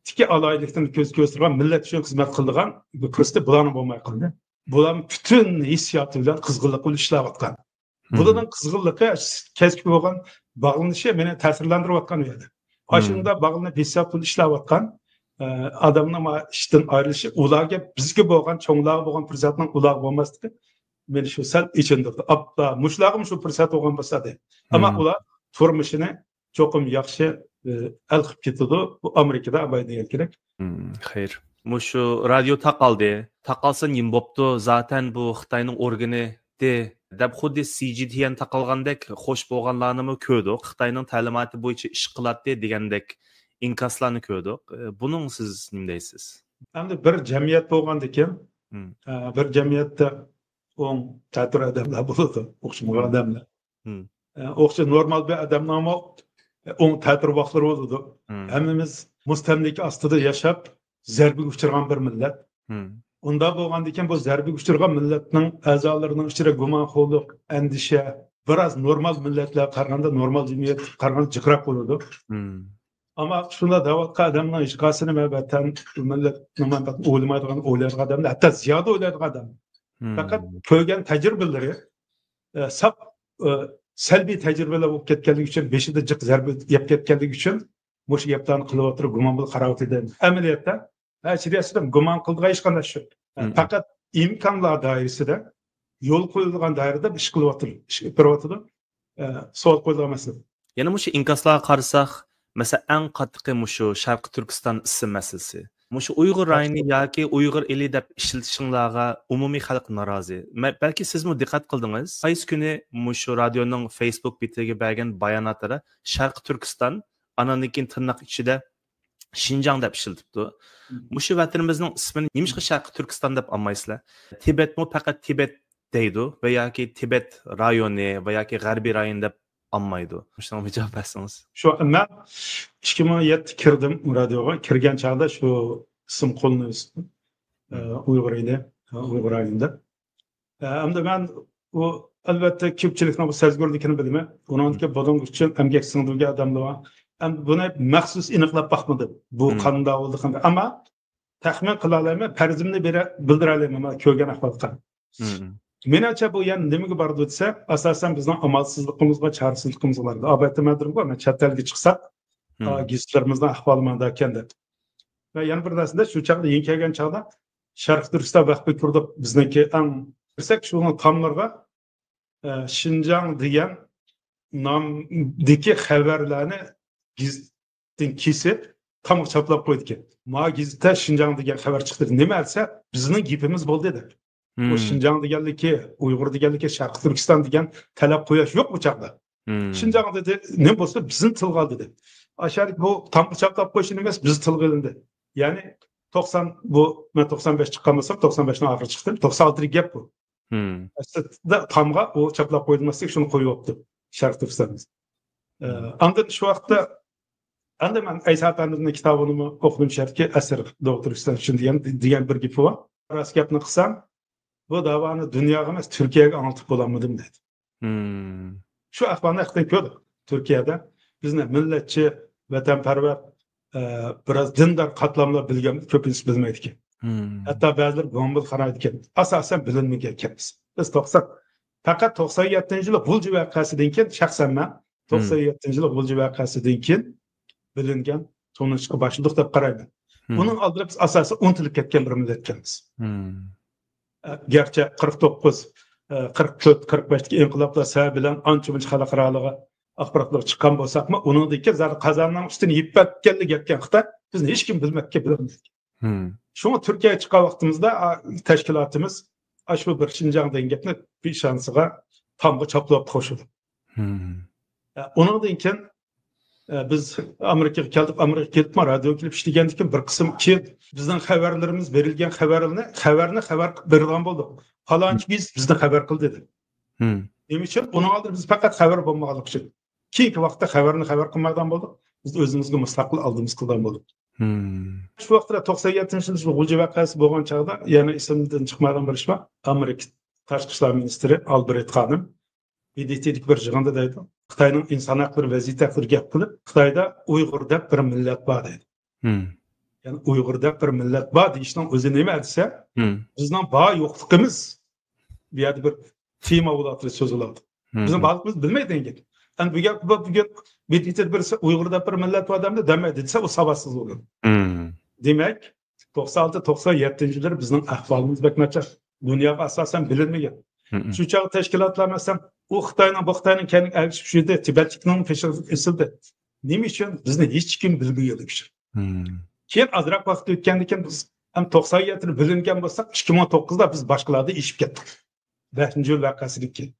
تىكى ئالاھىدىلىكتىن كۆز، كۆز تۇرغان مىللەت ئۈچۈن خىزمەت قىلىدىغان بىر پۇرسىتى بۇلارنىڭ بولماي قالدى. بۇلار پۈتۈن ھېسسىياتى بىلەن، قىزغىنلىقى بىلەن ئىشلەۋاتقان. بۇلارنىڭ قىزغىنلىقى كەسىپكە بولغان باغلىنىشى مېنى تەسىرلەندۈرۈۋاتقان ئۇ يەردە. ئاشۇنداق باغلىنىپ ھېسسىيات بىلەن ئىشلەۋاتقان، ئە، ئادەمنىڭ مانا ئىشتىن ئايرىلىشى، ئۇلارغا، بىزگە بولغان، چوڭلارغا بولغان پۇرسەتنىڭ ئۇلارغا بولماسلىقى مېنى شۇ سەل ئېچىندۇردى. ئاپلا، مۇشۇلارغىمۇ شۇ پۇرسەت بولغان بولسا دەي. ئەمما ئۇلار تۇرمۇشىنى چوقۇم ياخشى، ئە، ھەل قىلىپ كېتىدۇ. بۇ ئامېرىكىدا ئاباي دېگەن كېرەك. خەير. مۇشۇ رادىيو تاقالدى. تاقالسا نېمە بوپتۇ؟ زاتەن بۇ خىتاينىڭ ئورگىنى دەپ خۇددى سى جى تي ئېن تاقالغاندەك خوش بولغانلارنىمۇ كۆردۇق. خىتاينىڭ تەلىماتى بويىچە ئىش قىلاتتى دېگەندەك ئىنكاسلارنى كۆردۇق. ئە، بۇنىڭ سىز نېمە دەيسىز؟ ئەمدى بىر جەمئىيەت بولغاندىكىن، ئە، بىر جەمئىيەتتە ئوڭ تەتۈر ئادەملەر بولىدۇ، ئوخشىمىغان ئادەملەر. ئە، ئوخشاش نورمال بىر ئادەمنىڭمۇ ئوڭ تەتۈر ۋاقىتلىرى بولىدۇ. ھەممىمىز مۇستەملىكە ئاستىدا ياشاپ، زەربىگە ئۇچرىغان بىر مىللەت. ئۇنداق بولغاندىكىن بۇ زەربىگە ئۇچرىغان مىللەتنىڭ ئەزالىرىنىڭ ئىچىدە گۇمانخورلۇق، ئەندىشە بىراز نورمال مىللەتلەرگە قارىغاندا، نورمال جەمئىيەتكە قارىغاندا جىقراق بولىدۇ. ئەمما شۇنداق دەۋاتقان ئادەمنىڭ ھېچقايسىنى مەن ۋەتەن، مىللەتنىڭ مەنپەئەتىنى ئويلىمايدىغان، ئويلايدىغان ئادەملەر، ھەتتا زىيادە ئويلايدىغان ئادەم. پەقەت كۆرگەن تەجرىبىلىرى، ئە، ساپ، ئە، سەلبىي تەجرىبىلەر بولۇپ كەتكەنلىكى ئۈچۈن، بېشىدا جىق زەربە يەپ كەتكەنلىكى ئۈچۈن مۇشۇ گەپلەرنى قىلىۋاتىدۇ، گۇمان بىلەن قاراۋاتىدۇ. ئەمەلىيەتتە، ئە، ئىچىدە ئەسلىدە گۇمان قىلىدىغان ھېچقانداق شۇ. ئە، پەقەت ئىمكانلار دائىرىسىدە، يول قويۇلغان دائىرىدە ئىش قىلىۋاتىدۇ، ئىش ئېلىپ بېرىۋاتىدۇ. ئە، سوئال قويۇلغان مەسىلە. يەنە مۇشۇ ئىنكاسلارغا قارىساق، مەسىلەن، ئەڭ قاتتىقى مۇشۇ شەرقىي تۈركىستان ئىسىم مەسىلىسى. مۇشۇ ئۇيغۇر رايونى ياكى ئۇيغۇر ئېلى دەپ ئىشلىتىشىڭلارغا ئومۇمىي خەلق نارازى. مە-، بەلكى سىزمۇ دىققەت قىلدىڭىز، قايسى كۈنى مۇشۇ رادىيونىڭ فېيسبۇك بېتىگە بەرگەن باياناتلىرى شەرقىي تۈركىستان، ئاناندىن كېيىن تىرناق ئىچىدە شىنجاڭ دەپ ئىشلىتىپتۇ. مۇشۇ ۋەتىنىمىزنىڭ ئىسمىنى نېمىشقا شەرقىي تۈركىستان دەپ ئالمايسىلەر؟ تىبەتمۇ پەقەت تىبەت دەيدۇ ۋە ياكى تىبەت رايونى ۋە ياكى غەربىي رايون دەپ ئالمايدۇ. مۇشۇنىڭغا بىر جاۋاب بەرسىڭىز. شۇ، مەن ئىككى مىڭ يەتتە كىردىم رادىيوغا. كىرگەن چاغدا شۇ ئىسىم قوللىنىۋېتىپتۇ. ئە، ئۇيغۇر ئىدى، ئۇيغۇر رايونىدا. ئە، ئەمدى مەن ئۇ، ئەلۋەتتە، كۆپچىلىكنىڭ بۇ سەزگۈرلۈكىنى بىلىمەن. ئۇنىڭدىكى بۇنىڭ ئۈچۈن ئەمگەك سىڭدۈرگەن ئادەملەر بار. ئەمدى بۇنى مەخسۇس ئېنىقلاپ باقمىدىم. بۇ قانداق بولدى، قانداق. ئەمما تەخمىن قىلالايمەن، پەرىزىمنى بېرە-، بىلدۈرەلەيمەن، مانا كۆرگەن ئەھۋالغا قاراپ. مېنىڭچە بۇ يەنە نېمىگە بارىدۇ دېسە، ئاساسەن بىزنىڭ ئامالسىزلىقىمىزغا، چارىسىزلىقىمىزغا بارىدۇ. ئاۋۋال ئېيتىپ بەردىمغۇ، مەن چەت ئەلگە چىقساق، ئا، گېزىتلىرىمىزنىڭ ئەھۋالى مانداكەن دەپ. ۋە يەنە بىر نەرسىدە، شۇ چاغدا يېڭى كەلگەن چاغدا شەرقىي تۈركىستان ۋەقپى قۇردۇق، بىزنىڭكى ئەڭ كىرسەك شۇنىڭ تاملىرىغا، ئە، شىنجاڭ دېگەن نامدىكى خەۋەرلەرنى گېزىتتىن كېسىپ تامغا چاپلاپ قويىدىكەن. ما گېزىتتە شىنجاڭ دېگەن خەۋەر چىقتى. نېمە دېسە، بىزنىڭ گېپىمىز بولدى دەپ. بۇ شىنجاڭ دېگەنلىكى، ئۇيغۇر دېگەنلىكى، شەرقىي تۈركىستان دېگەن تەلەپ قويۇش يوق بۇ چاغدا. شىنجاڭ دېدى، نېمە بولسا بىزنى تىلغا ئال دېدى. ئاشۇ بۇ تامغا چاپلاپ قويۇشى ئەمەس، بىز تىلغا ئېلىندى. يەنى توقسان، بۇ مەن توقسان بەش چىققان بولسام، توقسان بەشنىڭ ئاخىرى چىقتىم. توقسان ئالتىدىكى گەپ بۇ. ئەسلىدە تامغا ئۇ چاپلاپ قويۇلماسلىق، شۇنى قويۇۋاپتۇ شەرقىي تۈركىستان. ئە، ئاندىن شۇ ۋاقىتتا، ئەمدى مەن ئەيسا ئەپەندىمنىڭ كىتابىنىمۇ ئوقۇدۇم، شەرقىي ئەسىر، دوغۇ تۈركىستان ئۈچۈن دېگەن، دېگەن بىر گېپى بار. راست گەپنى قىلسام، بۇ داۋانى دۇنياغا ئەمەس، تۈركىيەگە ئاڭلىتىپ بولالمىدىم دەيدۇ. شۇ ئەھۋالنى ھەقىقەتەن كۆردۇق. تۈركىيەدە بىزنى مىللەتچى، ۋەتەنپەرۋەر، ئە، بىراز دىندار قاتلاملار بىلگەن، كۆپىنچىسى بىلمەيدىكەن. ھەتتا بەزىلەر گۇمانبىل قارايدىكەن. ئاساسەن بىلىنمىگەنكەنمىز. بىز توقسان، پەقەت توقسان يەتتىنچى يىلى غۇلجا ۋەقەسىدىن كېيىن، شەخسەن مەن توقسان يەتتىنچى يىلى غۇلجا ۋەقەسىدىن كېيىن بىلىنگەن، تونۇشقا باشلىدۇق دەپ قارايمەن. ئۇنىڭ ئالدىدا بىز ئاساسەن ئۇنتۇلۇپ كەتكەن بىر مىللەتكەنمىز. ئە، گەرچە قىرىق توققۇز، ئە، قىرىق تۆت، قىرىق بەشتىكى ئىنقىلابلار سەۋەبى بىلەن ئانچە-مۇنچە خەلقئارالىققا ئاخباراتلارغا چىققان بولساقمۇ، ئۇنىڭدىن كېيىن زادى قازاننىڭ ئۈستىنى يېپىپ كەتكەنلىك يەتكەن خىتاي، بىزنى ھېچكىم بىلمەپتىكەن، بىلمەپتىكەن. شۇڭا تۈركىيەگە چىققان ۋاقتىمىزدا، ئا، تەشكىلاتىمىز ئاشۇ بىر شىنجاڭ دېگەن گەپنى پېشانىسىغا تامغا چاپلاپ قوشىدۇ. ئە، ئۇنىڭدىن كېيىن، ئە، بىز ئامېرىكىغا كەلدۇق، ئامېرىكىغا كېلىپمۇ رادىيوغا كېلىپ ئىشلىگەندىن كېيىن بىر قىسىم كېيىن بىزنىڭ خەۋەرلىرىمىز، بېرىلگەن خەۋەرنى، خەۋەرنى خەۋەر قىلىپ بېرىدىغان بولدۇق. پالانچى گېزىت بىزنى خەۋەر قىلدى دېدى. نېمە ئۈچۈن؟ ئۇنىڭ ئالدىدا بىز پەقەت خەۋەر بولمىغانلىقى ئۈچۈن. كېيىنكى ۋاقىتتا خەۋەرنى خەۋەر قىلمايدىغان بولدۇق. بىز ئۆزىمىزگە مۇستەقىل ئالدىمىز قىلىدىغان بولدۇق. شۇ ۋاقىتتا توقسان يەتتىنچى يىل شۇ غۇلجا ۋەقەسى بولغان چاغدا يەنە ئېسىمدىن چىقمايدىغان بىر ئىش بار. ئامېرىكا تاشقى ئىشلار مىنىستىرى ئالبرېت خانىم ب د ت دىكى بىر يىغىندا دەيدۇ، خىتاينىڭ ئىنسان ھەقلىرى، ۋەزىيىتى ھەققىدە گەپ قىلىپ، خىتايدا ئۇيغۇر دەپ بىر مىللەت بار دەيدۇ. يەنى ئۇيغۇر دەپ بىر مىللەت بار دېيىشنىڭ ئۆزى نېمە دېسە، بىزنىڭ بار يوقلۇقىمىز بۇ يەردە بىر تېما بولۇۋاتىدۇ، سۆز بولۇۋاتىدۇ. بىزنىڭ بارلىقىمىزنى بىلمەيدۇ دېگەن گەپ. ئەمدى بۇ گەپ، بۇ، بۈگۈن ب د ت بىرسى ئۇيغۇر دەپ بىر مىللەت بار دەمدۇ، دېمەيدۇ دېسە، ئۇ ساۋاتسىز بولىدۇ. دېمەك، توقسان ئالتە، توقسان يەتتىنچى يىللىرى بىزنىڭ ئەھۋالىمىز بەك ناچار. دۇنياغا ئاساسەن بىلىنمىگەن. شۇ چاغ تەشكىلاتلار، مەسىلەن، ئۇ خىتاينىڭ، بۇ خىتاينىڭ كەينىگە ئەگىشىپ، شۇ يەردە تىبەتلىكنىڭ پېشىغا ئېسىلدى. نېمە ئۈچۈن؟ بىزنى ھېچكىم بىلمىگەنلىكى ئۈچۈن. كېيىن ئازراق ۋاقىت ئۆتكەندىن كېيىن بىز ھەم توقسان يەتتىدە بىلىنگەن بولساق، ئىككى مىڭ توققۇزدا بىز باشقىلاردىن ئېشىپ كەتتۇق. بەشىنچى يىل ۋەقەسىدىن كېيىن.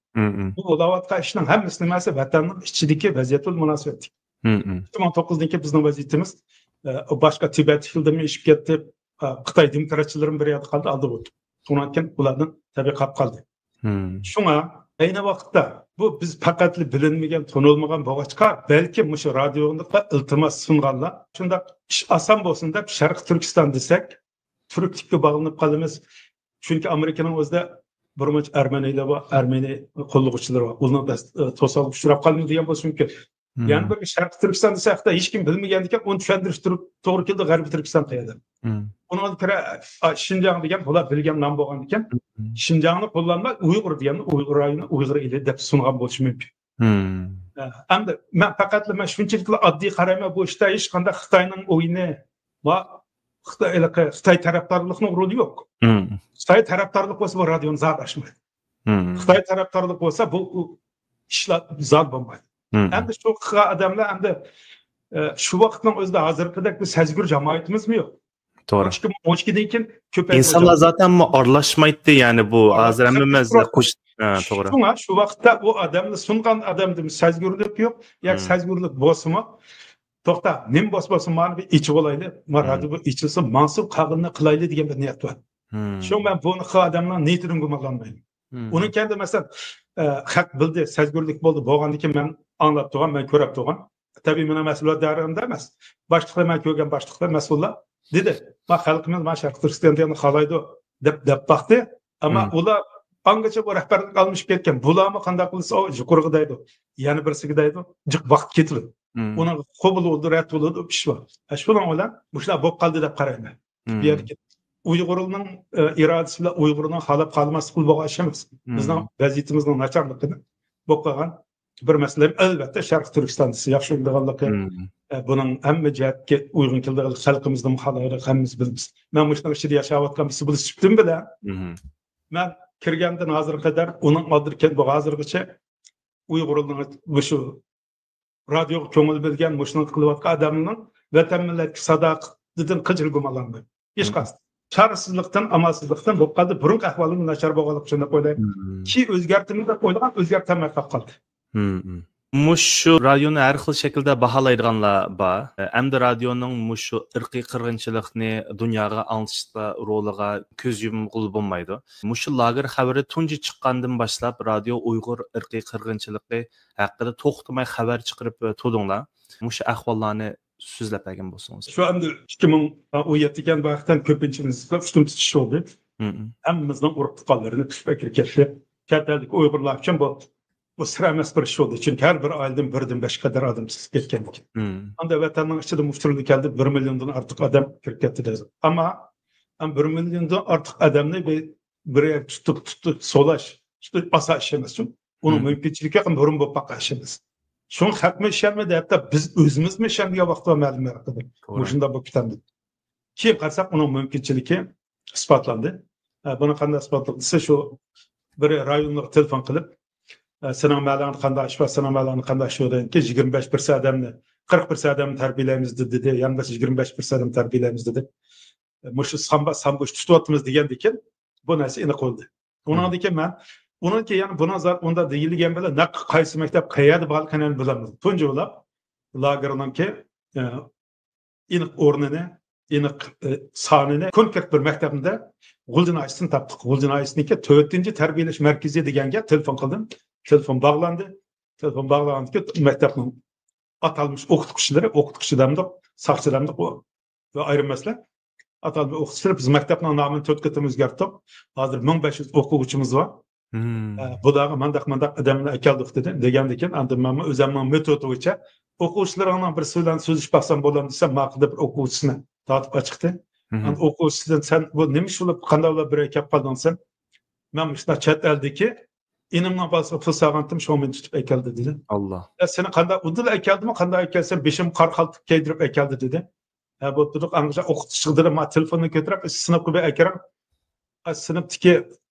بۇ بولۇۋاتقان ئىشنىڭ ھەممىسى نېمە دېسە، ۋەتەننىڭ ئىچىدىكى ۋەزىيەت بىلەن مۇناسىۋەتلىك. ئىككى مىڭ توققۇزدىن كېيىن بىزنىڭ ۋەزىيىتىمىز، ئە، باشقا تىبەتلىكلەردىنمۇ ئېشىپ كەتتى. ئە، خىتاي دېموكراتچىلىرىمۇ بىر يەردە قالدى، ئالدىغا ئۆتتى. شۇنىڭدىن كېيىن ئۇلاردىن تەبىئىي قاپقالدى. شۇڭا ئەينى ۋاقىتتا بۇ بىز پەقەتلا بىلىنمىگەن، تونۇلمىغان بولغاچقا، بەلكىم مۇشۇ رادىيوغا ئىلتىماس سۇنغانلار، شۇنداق ئىش ئاسان بولسۇن دەپ شەرقىي تۈركىستان دېسەك، تۈركلۈككە باغلىنىپ قالىمىز. چۈنكى ئامېرىكىنىڭ ئۆزىدە بىرمۇنچە ئەرمەنىيلەر بار، ئەرمەنىي قوللىغۇچىلىرى بار. ئۇلارنىڭ بەس-، توسالغۇ ئۇچراپ قالىمىز دېگەن بولۇشى مۇمكىن. يەنە بىر شەرقىي تۈركىستان دېسە، ھەقتە ھېچكىم بىلمىگەندىكىن، ئۇنى چۈشەندۈرۈش تۇرۇپ، توغرا كېلىدۇ، غەربىي تۈركىستان قەيەردە. ئۇنىڭغا كۆرە، ئا، شىنجاڭ دېگەن بۇلار بىلگەن نام بولغاندىكىن، شىنجاڭنى قوللانماي، ئۇيغۇر دېگەننى ئۇيغۇر رايونى، ئۇيغۇر ئېلى دەپ سۇنغان بولۇشى مۇمكىن. ئە، ئەمدى مەن پەقەتلا، مەن شۇنچىلىكلا ئاددىي قارايمەن، بۇ ئىشتا ھېچقانداق خىتاينىڭ ئويۇنى ۋە خىتاي، ھېلىقى خىتاي تەرەپدارلىقنىڭ رولى يوق. خىتاي تەرەپدارلىق بولسا، بۇ رادىيونى زادى ئاچمايدۇ. خىتاي تەرەپدارلىق بولسا، بۇ، ئۇ ئىشلار زادى بولمايدۇ. ئەمدى شۇ قىلغان ئادەملەر ئەمدى، ئە، شۇ ۋاقىتنىڭ ئۆزىدە ھازىرقىدەك بىر سەزگۈر جامائىتىمىزمۇ يوق. توغرا. ئىككى مىڭ ئون ئىككىدىن كېيىن كۆپەيدى. ئىنسانلار زاتەنمۇ ئارىلاشمايتتى، يەنى بۇ ھازىر ھەممىمىز قوش-، ھە، توغرا. شۇڭا شۇ ۋاقىتتا ئۇ ئادەمنى سۇنغان ئادەمدىن سەزگۈرلۈك يوق، ياكى سەزگۈرلۈك بولسىمۇ، توختا، نېمە بولسا بولسۇن، مانا بىر ئېچىۋالايلى، ما رادىيو بىر ئېچىلسۇن، ماڭسۇن، قالغىنىنى قىلايلى دېگەن بىر نىيەت بار. شۇڭا مەن بۇنى قىلغان ئادەمنىڭ نىيىتىدىن گۇمانلانمايمەن. ئۇنىڭ كەينىدە، مەسىلەن، ئە، خەق بىلدى، سەزگۈرلۈك بولدى، بولغاندىن كېيىن مەن ئاڭلاپ تۇرغان، مەن كۆرۈپ تۇرغان. تەبىئىي، مېنىڭ مەسئۇلىيەت دائىرەمدە ئەمەس. باشلىقلار، مەن كۆرگەن باشلىقلار، مەسئۇللار دېدى، ما خەلقىمىز ما شەرقىي تۈركىستان دېگەننى خالايدۇ دەپ، دەپ باقتى. ئەمما ئۇلار ئانگىچە بۇ رەھبەرلىك ئالمىشىپ كەتكەن. بۇلارمۇ قانداق قىلسا، ئۇ يۇقىرىغا دەيدۇ، يەنە بىرسىگە دەيدۇ. جىق ۋاقىت كېتىدۇ. ئۇنىڭ قوبۇل بولىدۇ، رەت بولىدۇ، ئىش بار. ھە، شۇنىڭ بىلەن مۇشۇلار بولۇپ قالدى دەپ قارايمەن. بۇ يەردىكى ئۇيغۇرنىڭ ئىرادىسى بىلەن ئۇيغۇرنىڭ خالاپ خالىماسلىقى بولغان ئىش ئەمەس. بىزنىڭ ۋەزىيىتىمىزنىڭ ناچارلىقىدىن بولۇپ قالغان بىر مەسىلە. ئەلۋەتتە، شەرقىي تۈركىستان دېسە ياخشى بولىدىغانلىقى، بۇنىڭ ھەممە جەھەتكە ئۇيغۇن كېلىدىغانلىقى، خەلقىمىزنىڭ خالايدىغانلىقى ھەممىمىز بىلىمىز. مەن مۇشۇنىڭ ئىچىدە ياشاۋاتقان بىرسى بولۇش سۈپىتىم بىلەن، مەن كىرگەندىن ھازىرغا قەدەر ئۇنىڭ ئالدىدا كەلگەن بۇ ھازىرغىچە ئۇيغۇرنىڭ مۇشۇ رادىيوغا كۆڭۈل بۆلگەن، مۇشۇنى قىلىۋاتقان ئادەمنىڭ ۋەتەن مىللەتكە ساداقىتىدىن قىلچىلا گۇمانلانمايمەن. ھېچقايسى. چارىسىزلىقتىن، ئامالسىزلىقتىن بولۇپ قالدى. بۇرۇنقى ئەھۋالىمىز ناچار بولغانلىقى ئۈچۈن دەپ ئويلايمەن. كېيىن ئۆزگەرتىمىز دەپ ئويلىغان، ئۆزگەرتەلمەي قالىپ قالدى. مۇشۇ رايوننى ھەر خىل شەكىلدە باھالايدىغانلار بار. ئەمدى رادىيونىڭ مۇشۇ ئىرقىي قىرغىنچىلىقنى دۇنياغا ئاڭلىتىشتا رولىغا كۆز يۇمغىلى بولمايدۇ. مۇشۇ لاگېر خەۋىرى تۇنجى چىققاندىن باشلاپ رادىيو ئۇيغۇر ئىرقىي قىرغىنچىلىقى ھەققىدە توختىماي خەۋەر چىقىرىپ تۇردۇڭلار. مۇشۇ ئەھۋاللارنى سۆزلەپ بەرگەن بولسىڭىز. شۇ ئەمدى ئىككى مىڭ ئون يەتتە ئىكەن، بۇ ھەقتە كۆپىنچىمىز ئۈستۈن تۇتۇش بولدى. ھەممىمىزنىڭ ئۇرۇق تۇغقانلىرىنى تۇتۇپ ئەكىرىپ كەتتى. چەت ئەلدىكى ئۇيغۇرلار ئۈچۈن بۇ، بۇ سىر ئەمەس بىر ئىش بولدى. چۈنكى ھەر بىر ئائىلىدىن بىردىن بەشكە قەدەر ئادەم چىقىپ كەتكەن ئىكەن. ئاندا ۋەتەننىڭ ئىچىدە مۇشۇ تۈرلۈك كەلدى، بىر مىليوندىن ئارتۇق ئادەم كىرىپ كەتتى دەيدۇ. ئەمما بىر مىليوندىن ئارتۇق ئادەمنى بىر، بىر يەرگە تۇتۇپ، تۇتۇپ سولاش، تۇتۇش ئاسان ئىش ئەمەس. ئۇنىڭ مۇمكىنچىلىكى يېقىن بۇرۇن بولۇپ باققان ئىش ئەمەس. شۇڭا خەقمۇ ئىشەنمىدى، ھەتتا بىز ئۆزىمىزمۇ ئىشەنمىگەن ۋاقىت بار مەلۇم ۋاقىتتا. مۇشۇنداق بولۇپ كېتەمدۇ؟ كېيىن قارىساق، ئۇنىڭ مۇمكىنچىلىكى ئىسپاتلاندى. ئە، بۇنى قانداق ئىسپاتلىدى دېسە، شۇ بىر رايونلۇق تېلېفون قىلىپ، ئە، سېنىڭ مەھەللەڭدە قانداق ئىش بار، سېنىڭ مەھەللەڭدە قانداق ئىش بار دېگەندىكىن، يىگىرمە بەش پىرسەنت ئادەمنى، قىرىق پىرسەنت ئادەمنى تەربىيەلەيمىز دېدى، يەنە بىر يىگىرمە بەش پىرسەنت ئادەمنى تەربىيەلەيمىز دېدى. مۇشۇ سامبا سامبۇش تۇتۇۋاتىمىز دېگەندىكىن بۇ نەرسە ئېنىق بولدى. ئۇنىڭدىن كېيىن مەن، ئۇنىڭدىن كېيىن يەنە بۇنىڭ زادى ئۇنداق دېيىلگەن بىلەن نەق قايسى مەكتەپ قەيەردە بارلىقىنى ھەم بىلەلمىدىم. تۇنجى بولۇپ لاگېرنىڭكى، ئە، ئېنىق ئورنىنى، ئېنىق، ئە، سانىنى، كونكرېت بىر مەكتەپنى غۇلجا ناھىيەسىدىن تاپتۇق. غۇلجا ناھىيەسىنىڭكى تۆتىنچى تەربىيەلەش مەركىزى دېگەنگە تېلېفون قىلدىم. تېلېفون باغلاندى. تېلېفون باغلانغاندىن كېيىن مەكتەپنىڭ ئاتالمىش ئوقۇتقۇچىلىرى، ئوقۇتقۇچى دەمدۇق، ساقچى دەمدۇق، ئۇ ئايرىم مەسىلە. ئاتالمىش ئوقۇتقۇچىلىرى، بىز مەكتەپنىڭ نامىنى تۆت قېتىم ئۆزگەرتتۇق. ھازىر مىڭ بەش يۈز ئوقۇغۇچىمىز بار. ئە، بۇلارغا مانداق، مانداق ئادەمنى ئەكەلدۇق دېدى. دېگەندىن كېيىن ئاندىن مەنمۇ ئۆزۈمنىڭ مېتودى بويىچە ئوقۇغۇچىلىرىڭنىڭ بىرسى بىلەن سۆزلىشىپ باقسام بولامدۇ دېسەم، ماقۇل دەپ بىر ئوقۇغۇچىسىنى تارتىپ ئاچىقتى. ئاندىن ئوقۇغۇچىسىدىن، سەن بۇ نېمە ئىش بولۇپ، قانداق بىلەن بىر كەپ قالدىڭ دېسەم، مەن مۇشۇنداق چەت ئەلدىكى ئىنىمنىڭ بالىسىغا پۇل سالغانتىم، شۇڭا مېنى تۇتۇپ ئەكەلدى دېدى. ئاللا. يا سېنى قانداق ئۇدۇل ئەكەلدىمۇ، قانداق ئەكەلسە بېشىم قارا قالپاق كىيدۈرۈپ ئەكەلدى دېدى. ھە، بوپتۇ دېدۇق. ئاڭغىچە ئوقۇتقۇچىغا دېدىم، ما تېلېفوننى كۆتۈرۈپ، سىنىپقا بىر ئەكىرىڭ. سىنىپتىكى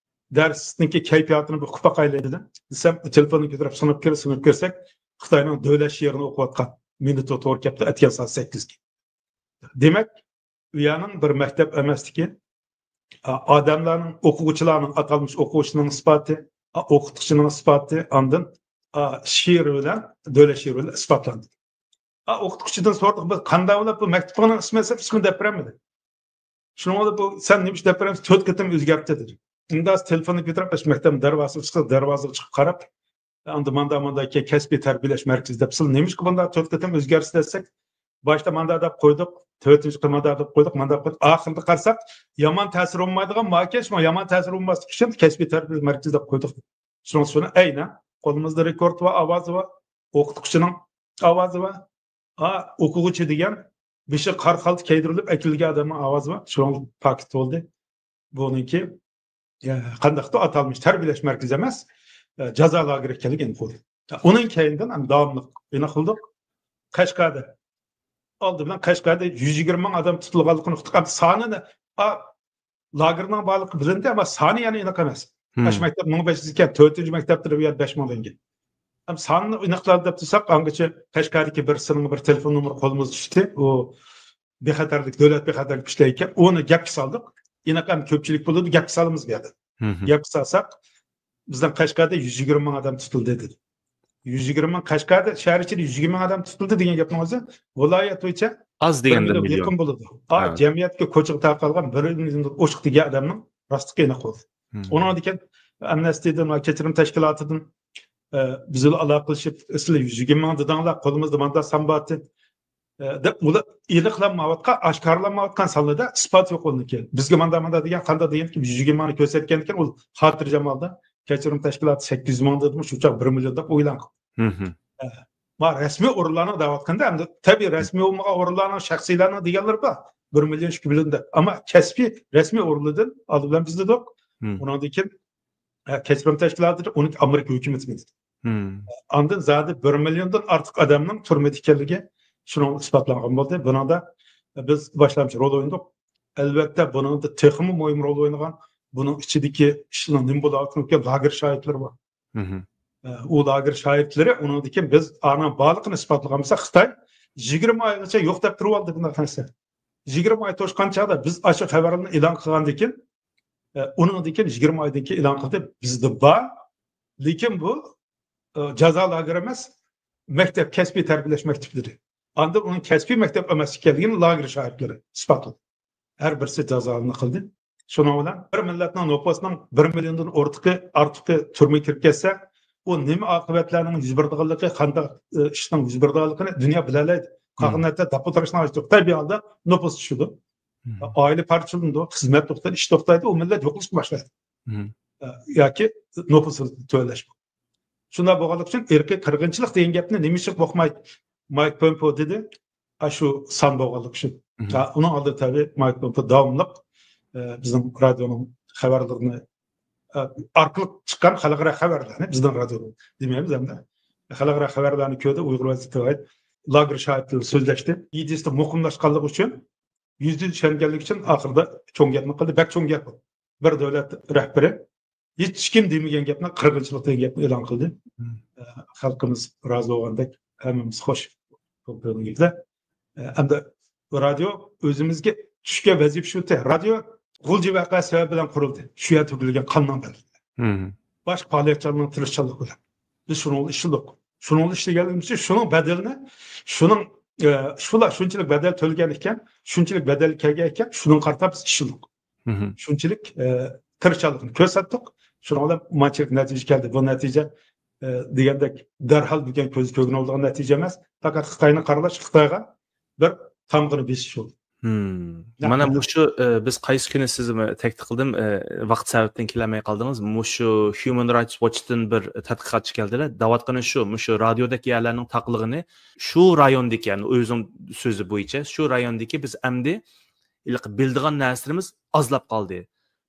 دەرسنىڭكى كەيپىياتىنى بىر ئۇقۇپ باقايلى دېدىم. دېسەم، تېلېفوننى كۆتۈرۈپ سىنىپقا كىرىپ، سىنىپ كۆرسەك، خىتاينىڭ دۆلەت شېئىرىنى ئوقۇۋاتقان. مېنى توغرا كەپتۇ، ئەتىگەن سائەت سەككىزگە. دېمەك، ئۇ يەرنىڭ بىر مەكتەپ ئەمەسلىكى، ئا، ئادەملەرنىڭ، ئوقۇغۇچىلارنىڭ، ئاتالمىش ئوقۇغۇچىنىڭ ئىسپاتى، ئا، ئوقۇتقۇچىنىڭ ئىسپاتى، ئاندىن، ئا، شېئىر بىلەن، دۆلەت شېئىرى بىلەن ئىسپاتلاندى. ئا، ئوقۇتقۇچىدىن سورىدۇق، بىز قانداق بولۇپ بۇ مەكتىپىڭنىڭ ئىسمى دەپ، ھېچكىم دەپ بەرمىدى. شۇنىڭ بىلەن بۇ، سەن نېمە ئىش دەپ بەرمەيسەن؟ تۆت قېتىم ئۆزگەرتتى دېدى. ئىنداس تېلېفوننى كۆتۈرۈپ، مەكتەپنىڭ دەرۋازىسىغا چىقسا، دەرۋازىغا چىقىپ قاراپ، ئاندىن ماندا، ماندا كەسپىي تەربىيەلەش مەركىزى دەپ، سىلەر نېمىشقا بۇنداق تۆت قېتىم ئۆزگەرتىسىز دېسەك، باشتا ماندا دەپ قويدۇق، تۆتىنچى قېتىم ماندا دەپ قويدۇق، ماندا قويدۇق. ئاخىرىدا قارىساق، يامان تەسىر بولمايدىغان ماكەش، شۇڭا يامان تەسىر بولماسلىق ئۈچۈن كەسپىي تەربىيەلەش مەركىزى دەپ قويدۇق. شۇنىڭ ئۈستىگە ئەينە قولىمىزدا رېكورد بار، ئاۋازى بار، ئوقۇتقۇچىنىڭ ئاۋازى بار. ئا، ئوقۇغۇچى دېگەن بېشى قارا خالتا كىيدۈرۈلۈپ ئەكېلىنگەن ئادەمنىڭ ئاۋازى بار. شۇنىڭ پاكىت بولدى. بۇنىڭكى، يا، قانداقتۇ ئاتالمىش تەربىيەلەش مەركىزى ئەمەس، جازا لاگېرى ئىكەنلىكى ئېنىق بولدى. ئۇنىڭ كەينىدىن ھەم داۋاملىق ئېنىق قىلدۇق. قەشقەردە، ئالدى بىلەن قەشقەردە يۈز يىگىرمە مىڭ ئادەم تۇتۇلغانلىقىنى ئۇقتۇق. ئەمدى سانىنى، ئا، لاگېرنىڭ بارلىقى بىلىندى، ئەمما سانى يەنە ئېنىق ئەمەس. ئاشۇ مەكتەپ مىڭ بەش يۈز ئىكەن، تۆتىنچى مەكتەپتە بۇ يەردە بەش مىڭدىن كېيىن. ھەم سانىنى ئېنىقلاپ دەپ تۇرساق، ئاڭغىچە قەشقەردىكى بىرسىنىڭ بىر تېلېفون نومۇرى قولىمىزغا چۈشتى. ئۇ بىخەتەرلىك، دۆلەت بىخەتەرلىك ئىشلەيدىكەن. ئۇنى گەپكە سالدۇق. ئېنىق ھەم كۆپچىلىك بولىدۇ، گەپكە سالىمىز بۇ يەردە. گەپكە سالساق، بىزنىڭ قەشقەردە يۈز يىگىرمە مىڭ ئادەم تۇتۇلدى دېدى. يۈز يىگىرمە مىڭ، قەشقەردە شەھەر ئىچىدە يۈز يىگىرمە مىڭ ئادەم تۇتۇلدى دېگەن گەپنىڭ ئۆزى ۋىلايەت بويىچە ئاز دېگەندە مىليون يېقىن بولىدۇ. ئا، جەمئىيەتكە كوچىغا تارقالغان بىر مىليوندىن ئوشۇق دېگەن ئادەمنىڭ راستلىقى ئېنىق بولدى. ئۇنىڭدىن كېيىن ئەمنەستىدىن ۋە كەچۈرۈم تەشكىلاتىدىن، ئە، بىز بىلەن ئالاقىلىشىپ، سىلەر يۈز يىگىرمە مىڭ دېدىڭلار، قولىمىزدا ماندا سان بارتى. ئە، دەپ ئۇلار ئېنىقلانمايۋاتقان، ئاشكارىلانمايۋاتقان سانلىرىدا ئىسپات يوق ئۇنىڭكى. بىزگە ماندا، ماندا دېگەن، قانداق دېگەندىكىن، يۈز يىگىرمە مىڭنى كۆرسەتكەندىكىن، ئۇ خاتىرجەم ھالدا كەچۈرۈم تەشكىلاتى سەككىز يۈز مىڭ دېدىمۇ، شۇ چاغ بىر مىليون دەپ ئېلان قىلدى. ئە، ما رەسمىي ئورۇنلارنىڭ دەۋاتقىنىدا، ئەمدى تەبىئىي رەسمىي بولمىغان ئورۇنلارنىڭ، شەخسىيلەرنىڭ دېگەنلىرى بار. بىر مىليون، ئىككى مىليون دەپ. ئەمما كەسپىي رەسمىي ئورۇنلىرىدىن ئالدى بىلەن بىز دېدۇق. مم. ئۇنىڭدىن كېيىن، ئە، كەچۈرۈم تەشكىلاتى دېدى، ئۇنى ئامېرىكا ھۆكۈمىتى دېدى. مم. ئاندىن زادى بىر مىليوندىن ئارتۇق ئادەمنىڭ تۈرمىدە ئىكەنلىكى شۇنىڭ ئىسپاتلانغان بولدى. بۇنىڭدا بىز باشلامچى رول ئوينىدۇق. ئەلۋەتتە، بۇنىڭدا تېخىمۇ مۇھىم رول ئوينىغان، بۇنىڭ ئىچىدىكى ئىشنىڭ نېمە بولۇۋاتقانلىقى لاگېر شاھىتلىرى بار. مم. ئە، ئۇ لاگېر شاھىتلىرى ئۇنىڭدىن كېيىن بىز ئانىڭ بارلىقىنى ئىسپاتلىغان بولسا، خىتاي يىگىرمە ئايغىچە يوق دەپ تۇرۇۋالدى بۇنداق نەرسە. يىگىرمە ئاي توشقان چاغدا بىز ئاشۇ خەۋەرلەرنى ئېلان قىلغاندىن كېيىن، ئە، ئۇنىڭدىن كېيىن يىگىرمە ئايدىن كېيىن ئېلان قىلدى. بىزدە بار، لېكىن بۇ، ئە، جازا لاگېرى ئەمەس، مەكتەپ، كەسپىي تەربىيەلەش مەكتىپى دېدى. ئاندىن ئۇنىڭ كەسپىي مەكتەپ ئەمەس ئىكەنلىكىنى لاگېر شاھىتلىرى ئىسپاتلىدى. ھەر بىرسى جازالىنى قىلدى. شۇنىڭ بىلەن بىر مىللەتنىڭ نوپۇسىنىڭ بىر مىليوندىن ئورتىقى، ئارتۇقى تۈرمىگە كىرىپ كەتسە، ئۇ نېمە ئاقىۋەتلەرنىڭ يۈز بېرىدىغانلىقى، قانداق، ئە، ئىشنىڭ يۈز بېرىدىغانلىقىنى دۇنيا بىلەلەيدۇ. قالغان نەرسە داپ ئولتۇرۇشنىڭ ھاجىتى يوق. تەبىئىي ھالدا نوپۇس چۈشىدۇ. مم. ئائىلە پارچىلىنىدۇ، خىزمەت توختايدۇ، ئىش توختايدۇ، ئۇ مىللەت يوقىلىشقا باشلايدۇ. مم. ئە، ياكى نوپۇس تۆۋەنلەشكە. شۇنداق بولغانلىقى ئۈچۈن ئىرقىي قىرغىنچىلىق دېگەن گەپنى نېمە ئۈچۈن بولماي مايك پومپېئو دېدى؟ ئاشۇ سان بولغانلىقى ئۈچۈن. مم. ھە، ئۇنىڭ ئالدىدا تەبىئىي مايك پومپېئو داۋاملىق، ئە، بىزنىڭ رادىيونىڭ خەۋەرلىرىنى، ئە، ئارقىلىق چىققان خەلقئارا خەۋەرلەرنى، بىزنىڭ رادىيونىڭ دېمەيمىز ئەمدى. خەلقئارا خەۋەرلەرنى كۆردى، ئۇيغۇر ۋەزىيىتى ھاقىدا لاگېر شاھىتلىرى سۆزلەشتى. ئىدىيىسىدا مۇقىملاشقانلىقى ئۈچۈن يۈزدە يۈز چۈشەنگەنلىكى ئۈچۈن ئاخىرىدا چوڭ گەپنى قىلدى. بەك چوڭ گەپ بۇ. بىر دۆلەت رەھبىرى ھېچكىم دېمىگەن گەپنى، قىرغىنچىلىق دېگەن گەپنى ئېلان قىلدى. مم. ئە، خەلقىمىز رازى بولغاندەك، ھەممىمىز خوش بولغان گەپلەر. ئە، ئەمدى رادىيو ئۆزىمىزگە چۈشكەن ۋەزىپە شۇ. رادىيو غۇلجا ۋەقە سەۋەبى بىلەن قۇرۇلدى. شۇ يەردە تۆكۈلگەن قاننىڭ بەدىلى. مم. باشقا پائالىيەتچىلەرنىڭ تىرىشچانلىقى بىلەن. بىز شۇنىڭغا ئىشلىدۇق. شۇنىڭغا ئىشلىگەنلىكىمىز ئۈچۈن شۇنىڭ بەدىلىنى، شۇنىڭ، ئە، شۇلار شۇنچىلىك بەدەل تۆلىگەن ئىكەن، شۇنچىلىك بەدەل كەلگەن ئىكەن، شۇنىڭغا قارىتا بىز ئىشلىدۇق. مم. شۇنچىلىك، ئە، تىرىشچانلىقنى كۆرسەتتۇق. شۇنىڭ بىلەن مانچىلىك نەتىجە كەلدى. بۇ نەتىجە، ئە، دېگەندەك دەرھال بۈگۈن كۆزگە كۆرۈنۈۋاتىدىغان نەتىجە ئەمەس. پەقەت خىتاينى قارىلاش، خىتايغا بىر تامغىنى بېسىش بولدى. مم. نەق مانا مەيدان. مۇشۇ، ئە، بىز قايسى كۈنى سىز تەكلىپ قىلدىم، ئە، ۋاقىت سەۋەبتىن كېلەلمەي قالدىڭىز. مۇشۇ Human Rights Watch تىن بىر تەتقىقاتچى كەلدىلەر. دەۋاتقىنى شۇ، مۇشۇ رادىيودىكى يەرلەرنىڭ تاقىلىغىنى شۇ رايوندىكى، يەنى ئۆزىنىڭ سۆزى بويىچە، شۇ رايوندىكى بىز ئەمدى ھېلىقى بىلىدىغان نەرسىلىرىمىز ئازلاپ قالدى.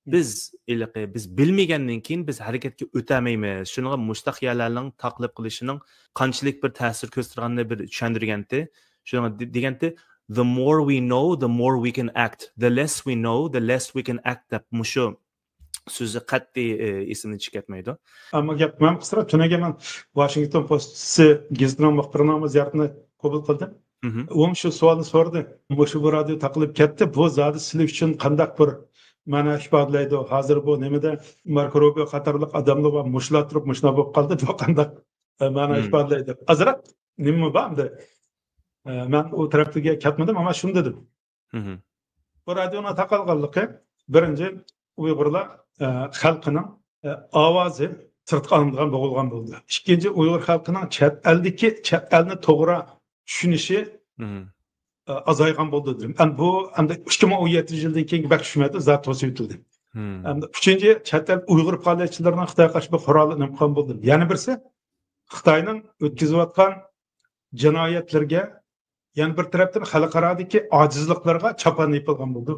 بىز ھېلىقى بىز بىلمىگەندىن كېيىن بىز ھەرىكەتكە ئۆتەلمەيمىز. شۇنىڭغا مۇشتاق يەرلەرنىڭ تاقىلىپ قېلىشىنىڭ قانچىلىك بىر تەسىر كۆرسىتىدىغانلىقىنى بىر چۈشەندۈرگەنتى. شۇنىڭغا دې-، دېگەنتى، "The more we know, the more we can act. The less we know, the less we can act" دەپ مۇشۇ سۆزى قەتئىي، ئە، ئېسىمدىن چىقىپ كەتمەيدۇ. ئەمما گەپ مەن قىسقىراق، تۈنۈگۈن مەن ۋاشىنگتون پوستى گېزىتىنىڭ مۇخبىرىنىڭ زىيارىتىنى قوبۇل قىلدىم. مم. ئۇمۇ شۇ سوئالنى سورىدى. مۇشۇ بۇ رادىيو تاقىلىپ كەتتى. بۇ زادى سىلەر ئۈچۈن قانداق بىر مەنا ئىپادىلەيدۇ؟ ھازىر بۇ نېمىدە ماركو روبىيو قاتارلىق ئادەملەر بار، مۇشۇلار تۇرۇپ مۇشۇنداق بولۇپ قالدى. بۇ قانداق، ئە، مەنا مم. ئىپادىلەيدۇ؟ ئازراق نېمىمۇ بار ئەمدى؟ ئە، مەن ئۇ تەرەپلەرگە كەتمىدىم، ئەمما شۇنى دېدىم. مم. بۇ رادىيونىڭ تاقالغانلىقى، بىرىنچى، ئۇيغۇرلار، ئە، خەلقىنىڭ، ئە، ئاۋازى سىرتقا ئاڭلىنىدىغان بولغان بولدى. ئىككىنچى، ئۇيغۇر خەلقىنىڭ چەت ئەلدىكى، چەت ئەلنى توغرا چۈشىنىشى، مم. ئە، ئازايغان بولدى دېدىم. ئەمدى بۇ، ئەمدى ئىككى مىڭ ئون يەتتىنچى يىلدىن كېيىنكى بەك چۈشمەيدۇ، زادى توسۇپ ئۆتۈلدى. مم. ئەمدى ئۈچىنچى، چەت ئەل ئۇيغۇر پائالىيەتچىلىرىنىڭ خىتايغا قارشى بىر قورالى نېمە قىلغان بولدى. يەنە بىرسى، خىتاينىڭ ئۆتكۈزۈۋاتقان جىنايەتلىرىگە، يەنە بىر تەرەپتىن خەلقئارادىكى ئاجىزلىقلارغا چاپان يېپىلغان بولدى.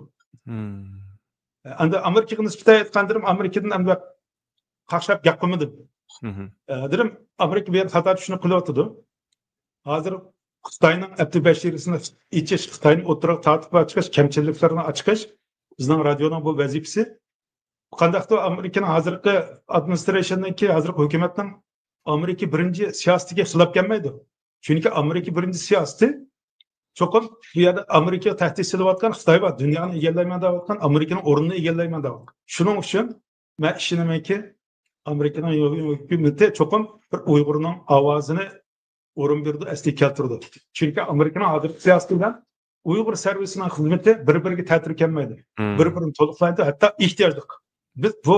مم. ئەمدى ئامېرىكىغا نىسبەتەن ئېيتقاندا، ئامېرىكىدىن ئەمدى قاقشاپ گەپ قىلمىدىم. مم. ئە، دېدىم، ئامېرىكا بۇ يەردە خاتا چۈشىنىپ قېلىۋاتىدۇ. ھازىر خىتاينىڭ ئەپتى بەشىرىسىنى ئېچىش، خىتاينى ئوتتۇرىغا تارتىپ چىقىش، كەمچىلىكلەرنى ئاچىقىش بىزنىڭ رادىيونىڭ بۇ ۋەزىپىسى. قانداقتۇر ئامېرىكىنىڭ ھازىرقى ئادمىنىسترېيشننىڭكى، ھازىرقى ھۆكۈمەتنىڭ ئامېرىكا بىرىنچى سىياسىتىگە خىلاپ كەلمەيدۇ. چۈنكى ئامېرىكا بىرىنچى سىياسىتى چوقۇم بۇ يەردە ئامېرىكىغا تەھدىت سېلىۋاتقان خىتاي بار، دۇنيانى ئىگىلەيمەن دەۋاتقان، ئامېرىكىنىڭ ئورنىنى ئىگىلەيمەن دەۋاتقان. شۇنىڭ ئۈچۈن مەن ئىشىنىمەنكى، ئامېرىكىنىڭ ھۆكۈمىتى چوقۇم بىر ئۇيغۇرنىڭ ئاۋازىنى ئورۇن بېرىدۇ، ئەسلىگە كەلتۈرىدۇ. چۈنكى ئامېرىكىنىڭ ھازىرقى سىياسىتى بىلەن ئۇيغۇر سېرۋىسىنىڭ خىزمىتى بىر-بىرىگە تەتۈر كەلمەيدۇ. مم. بىر-بىرىنى تولۇقلايدۇ، ھەتتا ئېھتىياجلىق. بىز بۇ،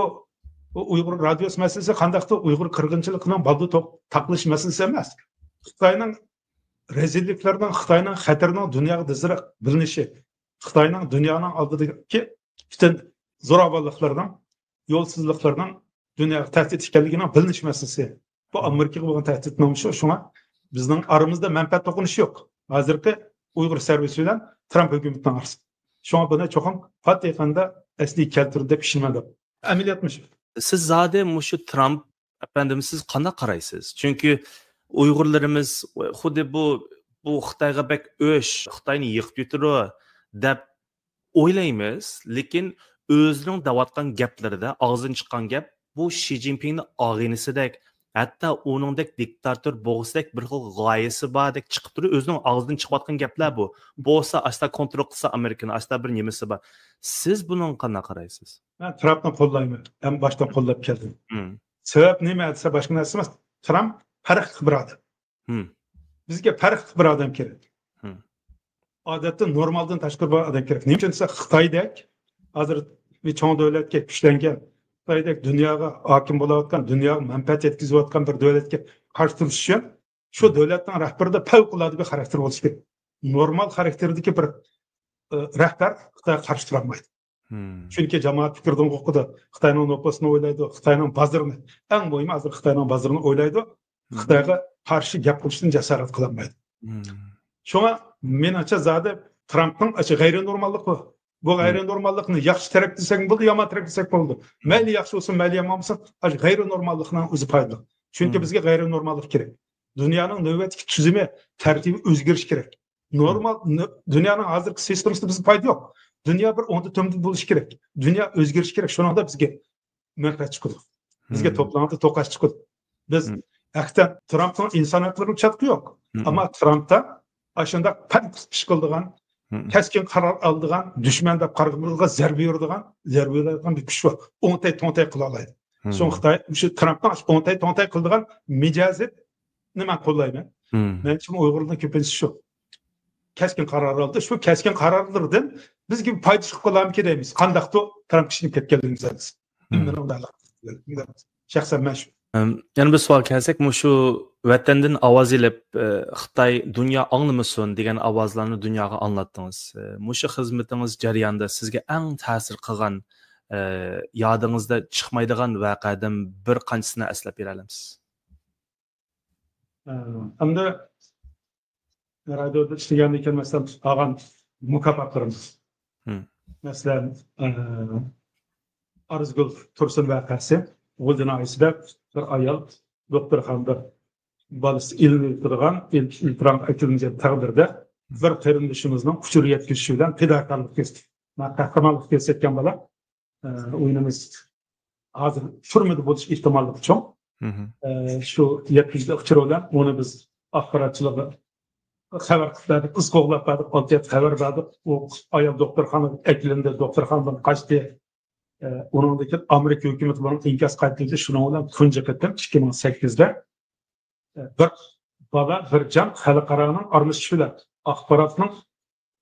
بۇ ئۇيغۇر رادىيوسى مەسىلىسى قانداقتۇر ئۇيغۇر قىرغىنچىلىقىنىڭ بالدۇر توق-، تاقىلىش مەسىلىسى ئەمەس. خىتاينىڭ رەزىللىكلىرىنىڭ، خىتاينىڭ خەتىرىنىڭ دۇنياغا دىزىراق بىلىنىشى، خىتاينىڭ دۇنيانىڭ ئالدىدىكى پۈتۈن زوراۋانلىقلىرىنىڭ، يولسىزلىقلىرىنىڭ دۇنياغا تەھدىت ئىكەنلىكىنىڭ بىلىنىش مەسىلىسى. بۇ ئامېرىكىغا بولغان تەھدىتنىڭ شۇ، شۇڭا بىزنىڭ ئارىمىزدا مەنپەئەت توقۇنۇشى يوق. ھازىرقى ئۇيغۇر سېرۋىسى بىلەن ترامپ ھۆكۈمىتىنىڭ ئارىسىدا. شۇڭا بۇنى چوقۇم قاتتىق يېقىندا ئەسلىگە كەلتۈرىدۇ دەپ ئىشىنىمەن دەپ. ئەمەلىيەت مۇشۇ. سىز زادى مۇشۇ ترامپ ئەپەندىمىز، سىز قانداق قارايسىز؟ چۈنكى ئۇيغۇرلىرىمىز خۇددى بۇ، بۇ خىتايغا بەك ئۆش، خىتاينى يىقىتىۋېتىدۇ دەپ ئويلايمىز، لېكىن ئۆزىنىڭ دەۋاتقان گەپلىرىدە، ئاغزىدىن چىققان گەپ، بۇ شى جىنپىڭنىڭ ئاغىنىسىدەك، ھەتتا ئۇنىڭدەك دىكتاتور بولغۇسىدەك بىر خىل غايىسى باردەك چىقىپ تۇرۇپ، ئۆزىنىڭ ئاغزىدىن چىقىۋاتقان گەپلەر بۇ. بولسا ئاستا كونترول قىلسا ئامېرىكىنى، ئاستا بىر نېمىسى بار. سىز بۇنىڭغا قانداق قارايسىز؟ مەن ترامپنى قوللايمەن. ھەم باشتىن قوللاپ كەلدىم. مم. سەۋەب نېمە دېسە، باشقا نەرسە ئەمەس. ترامپ پەرقلىق بىر ئادەم. مم. بىزگە پەرقلىق بىر ئادەم كېرەك. مم. ئادەتتە نورمالدىن تاشقىرى بىر ئادەم كېرەك. نېمە ئۈچۈن دېسە، خىتايدەك ھازىر بىر چوڭ دۆلەتكە كۈچلەنگەن، خىتايدەك دۇنياغا ھاكىم بولۇۋاتقان، دۇنياغا مەنپەئەت يەتكۈزۈۋاتقان بىر دۆلەتكە قارشى تۇرۇش ئۈچۈن شۇ دۆلەتنىڭ رەھبىرىدە پەۋقۇلئاددە بىر خاراكتېر بولۇشى كېرەك. نورمال خاراكتېردىكى بىر، ئە، رەھبەر خىتايغا قارشى تۇرالمايدۇ. مم. چۈنكى جامائەت پىكرىدىن قورقىدۇ، خىتاينىڭ نوپۇسىنى ئويلايدۇ، خىتاينىڭ بازىرىنى، ئەڭ مۇھىمى ھازىر خىتاينىڭ بازىرىنى ئويلايدۇ. مم. خىتايغا قارشى گەپ قىلىشتىن جاسارەت قىلالمايدۇ. مم. شۇڭا مېنىڭچە زادى ترامپنىڭ ئاشۇ غەيرىي نورماللىقى بۇ. بۇ مم. غەيرىي نورماللىقنى ياخشى تەرەپ دېسەكمۇ بولىدۇ، يامان تەرەپ دېسەكمۇ بولىدۇ. مم. مەيلى ياخشى بولسۇن، مەيلى يامان بولسۇن، ئاشۇ غەيرىي نورماللىقنىڭ ئۆزى پايدىلىق. چۈنكى مم. بىزگە غەيرىي نورماللىق كېرەك. دۇنيانىڭ نۆۋەتتىكى تۈزۈمى، تەرتىپى ئۆزگىرىشى كېرەك. نورمال، ن-، دۇنيانىڭ ھازىرقى سىستېمىسىدا بىزگە پايدا يوق. دۇنيا بىر ئوڭدا تۆمدە بولۇشى كېرەك. دۇنيا ئۆزگىرىشى كېرەك. شۇنىڭدا بىزگە مەنپەئەت چىقىدۇ. بىزگە مم. توپلىغاندا توقاش چىقىدۇ. بىز مم. ھەقىقەتەن ترامپنىڭ ئىنسان ھەقلىرىنىڭ چاتىقى يوق. مم. ئەمما ترامپتا ئاشۇنداق پەن ئىش قىلىدىغان، مم. كەسكىن قارار ئالىدىغان، دۈشمەن دەپ قارىغىنىمىزغا زەربە بېرىدىغان، زەربە بېرىدىغان بىر كۈچ بار. ئوڭتەي توڭتەي قىلالايدۇ. مم. شۇڭا خىتاي، شۇ ترامپنىڭ ئوڭتەي توڭتەي قىلىدىغان مىجەزىنى مەن قوللايمەن. مم. مەنچە ئۇيغۇرلارنىڭ كۆپىنچىسى شۇ. كەسكىن قارار ئالدى. شۇ كەسكىن قارارلىرىدىن بىزگە پايدا چىقىپ قالارمىكىن دەيمىز. قانداقتۇ ترامپ كىشىنى كەتكەنلىكىمىز ئەمەس. مم. مەن ئۇنداق شەخسەن مەن شۇ. ئەم، يەنە بىر سوئال كەلسەك، مۇشۇ ۋەتەندىن ئاۋاز ئېلىپ، ئە، خىتاي دۇنيا ئاڭلىمىسۇن دېگەن ئاۋازلارنى دۇنياغا ئاڭلاتتىڭىز. ئە، مۇشۇ خىزمىتىڭىز جەريانىدا سىزگە ئەڭ تەسىر قىلغان، ئە، يادىڭىزدا چىقمايدىغان ۋەقەدىن بىر قانچىسىنى ئەسلەپ بېرەلەمسىز؟ ئە، ئەمدى رادىيودا ئىشلىگەندىن كېيىن، مەسىلەن، ئالغان مۇكاپاتلىرىمىز. مم. مەسىلەن، ئە، ئارزۇگۈل تۇرسۇن ۋەقەسى، غۇلجا ناھىيەسىدە بىر ئايال دوختۇرخانىدا بالىسى ئېلىنىۋېتىدىغان، ئېل-، ئېلتىرامغا ئەكېلىنگەن تەقدىردە، بىر قېرىندىشىمىزنىڭ ئۇچۇر يەتكۈزۈشى بىلەن پىداكارلىق كۆرسىتىپ، قەھرىمانلىق كۆرسەتكەن بالا. ئە، ئويۇنىمىز ھازىر تۈرمىدە بولۇش ئېھتىماللىقى چوڭ. مم. ئە، شۇ يەتكۈزۈش ئۇچۇرى بىلەن ئۇنى بىز ئاخباراتچىلارغا خەۋەر قىلىپ بەردۇق، قىز قوغلاپ بەردۇق، ئالتە يەتتە خەۋەر بەردۇق. ئۇ ئايال دوختۇرخانىغا ئەكېلىندى، دوختۇرخانىدىن قاچتى. ئە، ئۇنىڭدىن كېيىن ئامېرىكا ھۆكۈمىتى بۇنىڭغا ئىنكاس قايتۇردى. شۇنىڭ بىلەن تۇنجى قېتىم ئىككى مىڭ سەككىزدە، ئە، بىر بالا، بىر جان خەلقئارانىڭ ئارىلىشىشى بىلەن ئاخباراتنىڭ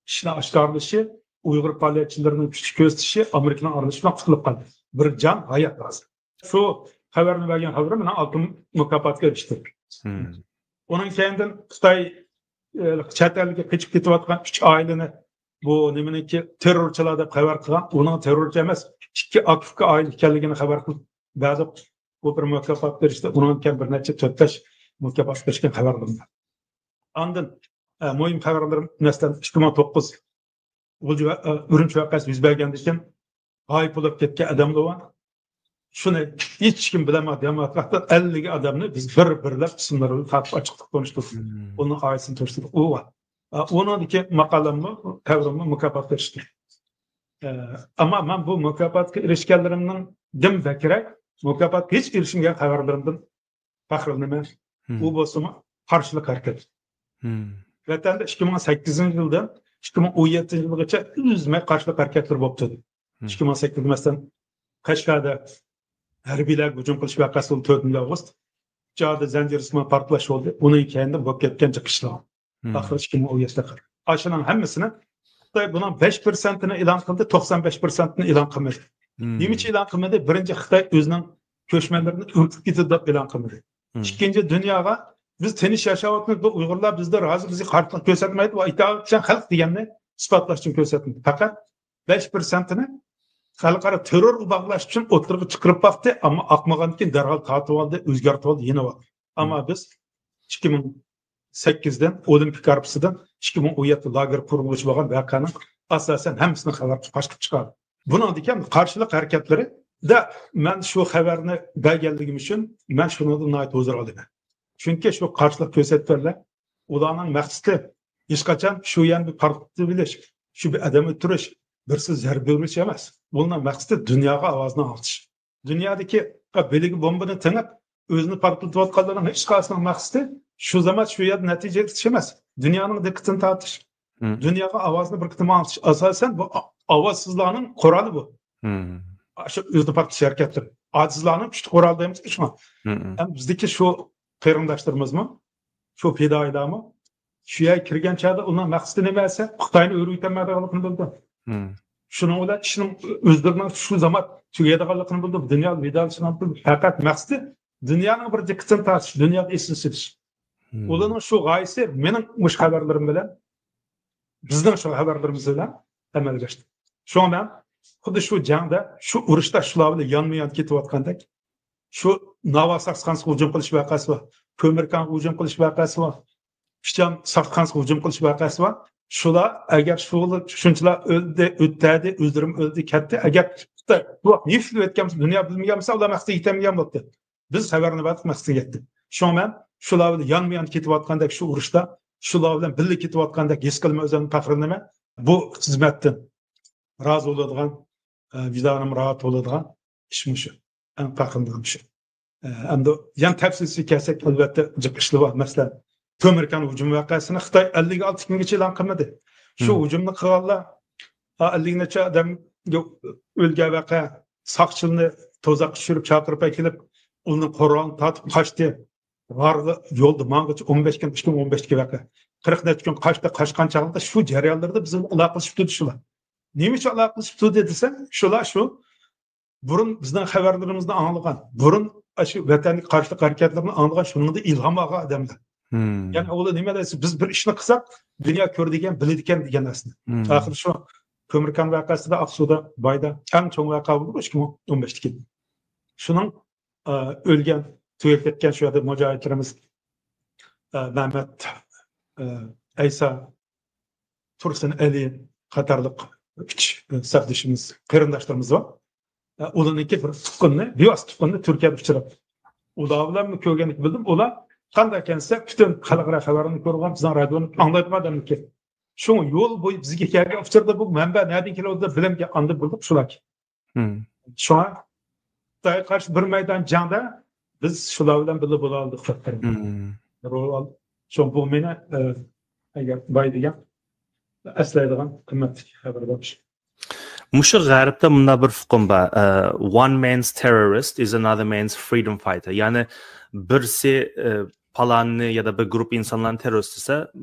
ئىشنى ئاشكارىلىشى، ئۇيغۇر پائالىيەتچىلىرىنىڭ كۈچ كۆرسىتىشى ئامېرىكىنىڭ ئارىلىشىشى بىلەن قۇتۇلۇپ قالدى. بىر جان ھايات ھازىر. شۇ خەۋەرنى بەرگەن خەۋىرى مېنىڭ ئالتۇن مۇكاپاتىغا ئېرىشتى. مم. ئۇنىڭ كەينىدىن خىتاي، ئە، چەت ئەلگە قېچىپ كېتىۋاتقان ئۈچ ئائىلىنى بۇ نېمىنىڭكى تېررورچىلار دەپ خەۋەر قىلغان، ئۇنىڭ تېررورچى ئەمەس، ئىككى ئاكا ئۇكا ئائىلە ئىكەنلىكىنى خەۋەر قىلىپ بەردۇق. بۇ بىر مۇكاپات بېرىشتى. ئۇنىڭدىن كېيىن بىر نەچچە تۆت بەش مۇكاپات بېرىشكەن خەۋەرلىرىم بار. ئاندىن، ئە، مۇھىم خەۋەرلىرىم، مەسىلەن، ئىككى مىڭ توققۇز غۇلجا ۋە، ئە، ئۈرۈمچى ۋەقەسى يۈز بەرگەندىن كېيىن غايىب بولۇپ كەتكەن ئادەملەر بار. شۇنى ھېچكىم بىلەلمەيدىغان ۋاقىتتا ئەللىك ئادەمنى بىز بىر-بىرلەپ ئىسىملىرىنى تارتىپ ئاچىقلىق تونۇشتۇردۇق. مم. ئۇنىڭ ئائىلىسىنى تونۇشتۇردۇق. ئۇ بار. ئە، ئۇنىڭدىكى ماقالەممۇ، خەۋىرىممۇ مۇكاپات بېرىشتى. ئە، ئەمما مەن بۇ مۇكاپاتقا ئېرىشكەنلىرىمنىڭدىن بەكرەك مۇكاپاتقا ھېچ ئېرىشمىگەن خەۋەرلىرىمدىن پەخىرلىنىمەن. مم. ئۇ بولسىمۇ قارشىلىق ھەرىكەت. مم. ۋەتەندە ئىككى مىڭ سەككىزىنچى يىلدىن ئىككى مىڭ ئون يەتتىنچى يىلغىچە ئۈزمەي قارشىلىق ھەرىكەتلىرى بولۇپ تۇردى. مم. ئىككى مىڭ سەككىز، مەسىلەن، قەشقەردە ھەربىيلەرگە ھۇجۇم قىلىش ۋەقەسى بولدى، تۆتىنچى ئاۋغۇست. ئۇ چاغدا زەنجىر ئىسمان پارتلاش بولدى. ئۇنىڭ كەينىدىن بولۇپ كەتكەن جىق ئىشلار. مم. ئاخىرى ئىككى مىڭ ئون يەتتە قەدەر. ئاشۇنىڭ ھەممىسىنى خىتاي بۇنىڭ بەش پىرسەنتىنى ئېلان قىلدى، توقسان بەش پىرسەنتىنى ئېلان قىلمىدى. مم. نېمە ئۈچۈن ئېلان قىلمىدى؟ بىرىنچى، خىتاي ئۆزىنىڭ كۆچمەنلىرىنى ئۈركۈپ كېتىدۇ دەپ ئېلان قىلمىدى. مم. ئىككىنچى، دۇنياغا بىز تىنچ ياشاۋاتىمىز، بۇ ئۇيغۇرلار بىزدە رازى، بىزگە قارشىلىق كۆرسەتمەيدۇ، بۇ ئىتائەتچان خەلق دېگەننى ئىسپاتلاش ئۈچۈن كۆرسەتمىدى. پەقەت بەش پىرسەنتىنى خەلقئارا تېررورغا باغلاش ئۈچۈن ئوتتۇرىغا چىقىرىپ باقتى، ئەمما ئاقمىغاندىن كېيىن دەرھال تارتىۋالدى، ئۆزگەرتىۋالدى، يېنىۋالدى. ئەمما مم. بىز ئىككى مىڭ سەككىزدىن، ئولىمپىك ھارپىسىدىن ئىككى مىڭ ئون يەتتە لاگېر قۇرۇلۇشى بولغان ۋەقەنىڭ ئاساسەن ھەممىسىنى خەۋەر پاش قىلىپ چىقاردى. بۇنىڭدىكى قارشىلىق ھەرىكەتلىرىدە مەن شۇ خەۋەرنى بەرگەنلىكىم ئۈچۈن مەن شۇنىڭدىن ناھايىتى ھۇزۇر ئالىمەن. چۈنكى شۇ قارشىلىق كۆرسەتكەنلەر، ئۇلارنىڭ مەقسىتى ھېچقاچان شۇ يەرنى پارتلىتىۋېلىش، شۇ بىر ئادەم ئۆلتۈرۈش، بىرسى زەربە بېرىش ئەمەس. ئۇلارنىڭ مەقسىتى دۇنياغا ئاۋازنى ئاڭلىتىش. دۇنيادىكى بىلىگە بومبىنى تېڭىپ، ئۆزىنى پارتلىتىۋاتقانلارنىڭ ھېچقايسىنىڭ مەقسىتى شۇ زامان شۇ يەردە نەتىجە ئېلىش ئەمەس. دۇنيانىڭ دىققىتىنى تارتىش. دۇنياغا ئاۋازنى بىر قېتىم ئاڭلىتىش. ئاساسەن بۇ ئا-، ئاۋازسىزلارنىڭ قورالى بۇ. شۇ ئۆزىنى پارتلاش ھەرىكەتلىرى. ئاجىزلارنىڭ كۈچلۈك قورالى دەيمىز شۇڭا. ھەم بىزدىكى شۇ قېرىنداشلىرىمىزمۇ شۇ پىدائىيلارمۇ شۇ يەرگە كىرگەن چاغدا ئۇنىڭ مەقسىتى نېمە دېسە، خىتاينى ئۆرۈۋېتەلمەيدىغانلىقىنى بىلدى. شۇنىڭ بىلەن ئىشنىڭ ئۆزلىرىنىڭ شۇ زامان تۈگەيدىغانلىقىنى بىلدى. دۇنيا ۋىدالىشىنىڭ پەقەت مەقسىتى دۇنيانىڭ بىر دىققىتىنى تارتىش، دۇنياغا ئېسىنى سېلىش. ئۇلارنىڭ شۇ غايىسى مېنىڭ مۇشۇ خەۋەرلىرىم بىلەن، بىزنىڭ شۇ خەۋەرلىرىمىز بىلەن ئەمەلگە ئاشتى. شۇڭا مەن خۇددى شۇ جەڭدە، شۇ ئۇرۇشتا شۇلار بىلەن يانمۇ يان كېتىۋاتقاندەك، شۇ ناۋا ساقچىخانىسىغا ھۇجۇم قىلىش ۋەقەسى بار، كۆمۈركانغا ھۇجۇم قىلىش ۋەقەسى بار، پىچان ساقچىخانىسىغا ھۇجۇم قىلىش ۋەقەسى بار. شۇلار ئەگەر شۇ، شۇنچىلار ئۆلدى، ئۆتتەدى، ئۆزلىرىمۇ ئۆلدى، كەتتى. ئەگەر خىتاي بۇ ۋاقىت نېفىت ئۆتكەن بولسا، دۇنيا بىلمىگەن بولسا، ئۇلار مەقسىتىگە يېتەلمىگەن بولاتتى. بىز خەۋەرنى بەردۇق، مەقسىتىگە يەتتى. شۇڭا مەن شۇلار بىلەن يانمۇ يان كېتىۋاتقاندەك شۇ ئۇرۇشتا، شۇلار بىلەن بىللە كېتىۋاتقاندەك ھېس قىلىمەن، ئۆزۈمنى پەخىرلىنىمەن. بۇ خىزمەتتىن رازى بولىدىغان، ئە، ۋىجدانىم راھەت بولىدىغان ئىش مۇشۇ. ئەڭ پەخىرلىنىدىغان ئىش. ئە، ئەمدى يەنە تەپسىلىي كەلسەك، ئەلۋەتتە، جىق ئىشلار بار. مەسىلەن، كۆمۈركان ھۇجۇم ۋەقەسىنى خىتاي ئەللىك ئالتە كۈنگىچە ئېلان قىلمىدى. شۇ ھۇجۇمنى قىلغانلار، ئا، ئەللىك نەچچە ئادەمگە ئۆلگەن ۋەقە، ساقچىلىرىنى تۇزاققا چۈشۈرۈپ، چاقىرىپ ئەكېلىپ، ئۇنىڭ قورالىنى تارتىپ قاچتى. غارغا يولدا ماڭغىچە ئون بەش كۈن، ئىككى مىڭ ئون بەشتىكى ۋەقە. قىرىق نەچچە كۈن قاچتى، قاچقان چاغدا شۇ جەريانلىرىدا بىز بىلەن ئالاقىلىشىپ تۇردى شۇلار. نېمە ئۈچۈن ئالاقىلىشىپ تۇردى دېسەڭ، شۇلار شۇ بۇرۇن بىزنىڭ خەۋەرلىرىمىزنى ئاڭلىغان، بۇرۇن ئاشۇ ۋەتەنگە قارشىلىق ھەرىكەتلىرىنى ئاڭلىغان، شۇنىڭدا ئىلھام ئالغان ئادەملەر. يەنى ئۇلار نېمە دېسە، بىز بىر ئىشنى قىلساق، دۇنيا كۆرىدىكەن، بىلىدىكەن دېگەن نەرسىنى. ئاخىرى شۇ كۆمۈركان ۋەقەسىدە، ئاقسۇدا، بايدا ئەڭ چوڭ ۋەقە بولدى ئىككى مىڭ ئون بەشتىكى. شۇنىڭ، ئە، ئۆلگەن، تۈگەپ كەتكەن شۇ يەردە مۇجاھىدلىرىمىز، ئە، مەمەت، ئە، ئەيسا، تۇرسۇن ئەلى قاتارلىق ئۈچ، ئە، سەپدىشىمىز، قېرىنداشلىرىمىز بار. ئە، ئۇلارنىڭكى بىر تۇغقىنىنى، بىۋاسىتە تۇغقىنىنى تۈركىيەدە ئۇچراپ، ئۇلار بىلەن كۆرگەندىكىن بىلدىم. ئۇلار قانداق ئىكەن دېسە، پۈتۈن خەلقئارا خەۋەرنى كۆرگەن، بىزنىڭ رادىيونى ئاڭلايدىغان ئادەمكەن. شۇڭا يول بويى بىزگە كەلگەن ئۇچۇردا بۇ مەنبە نەدىن كېلىۋاتىدۇ دەپ بىلەمكەن، ئاندىن بىلدۇق شۇلار. شۇڭا خىتايغا قارشى بىر مەيدان جەڭدە بىز شۇلار بىلەن بىللە بولالىدۇق. رول ئال-، شۇڭا بۇ مېنى، ئە، ئەگەر باي دېگەن ئەسلەيدىغان قىممەتلىك خەۋەر بولۇش. مۇشۇ غەربتە مۇنداق بىر ئۇقۇم بار. ئە، one man's terrorist is another man's freedom fighter. يەنى بىرسى، ئە، پالاننى يادا بىر گۇرۇپپا ئىنسانلارنى تېررورىست دېسە،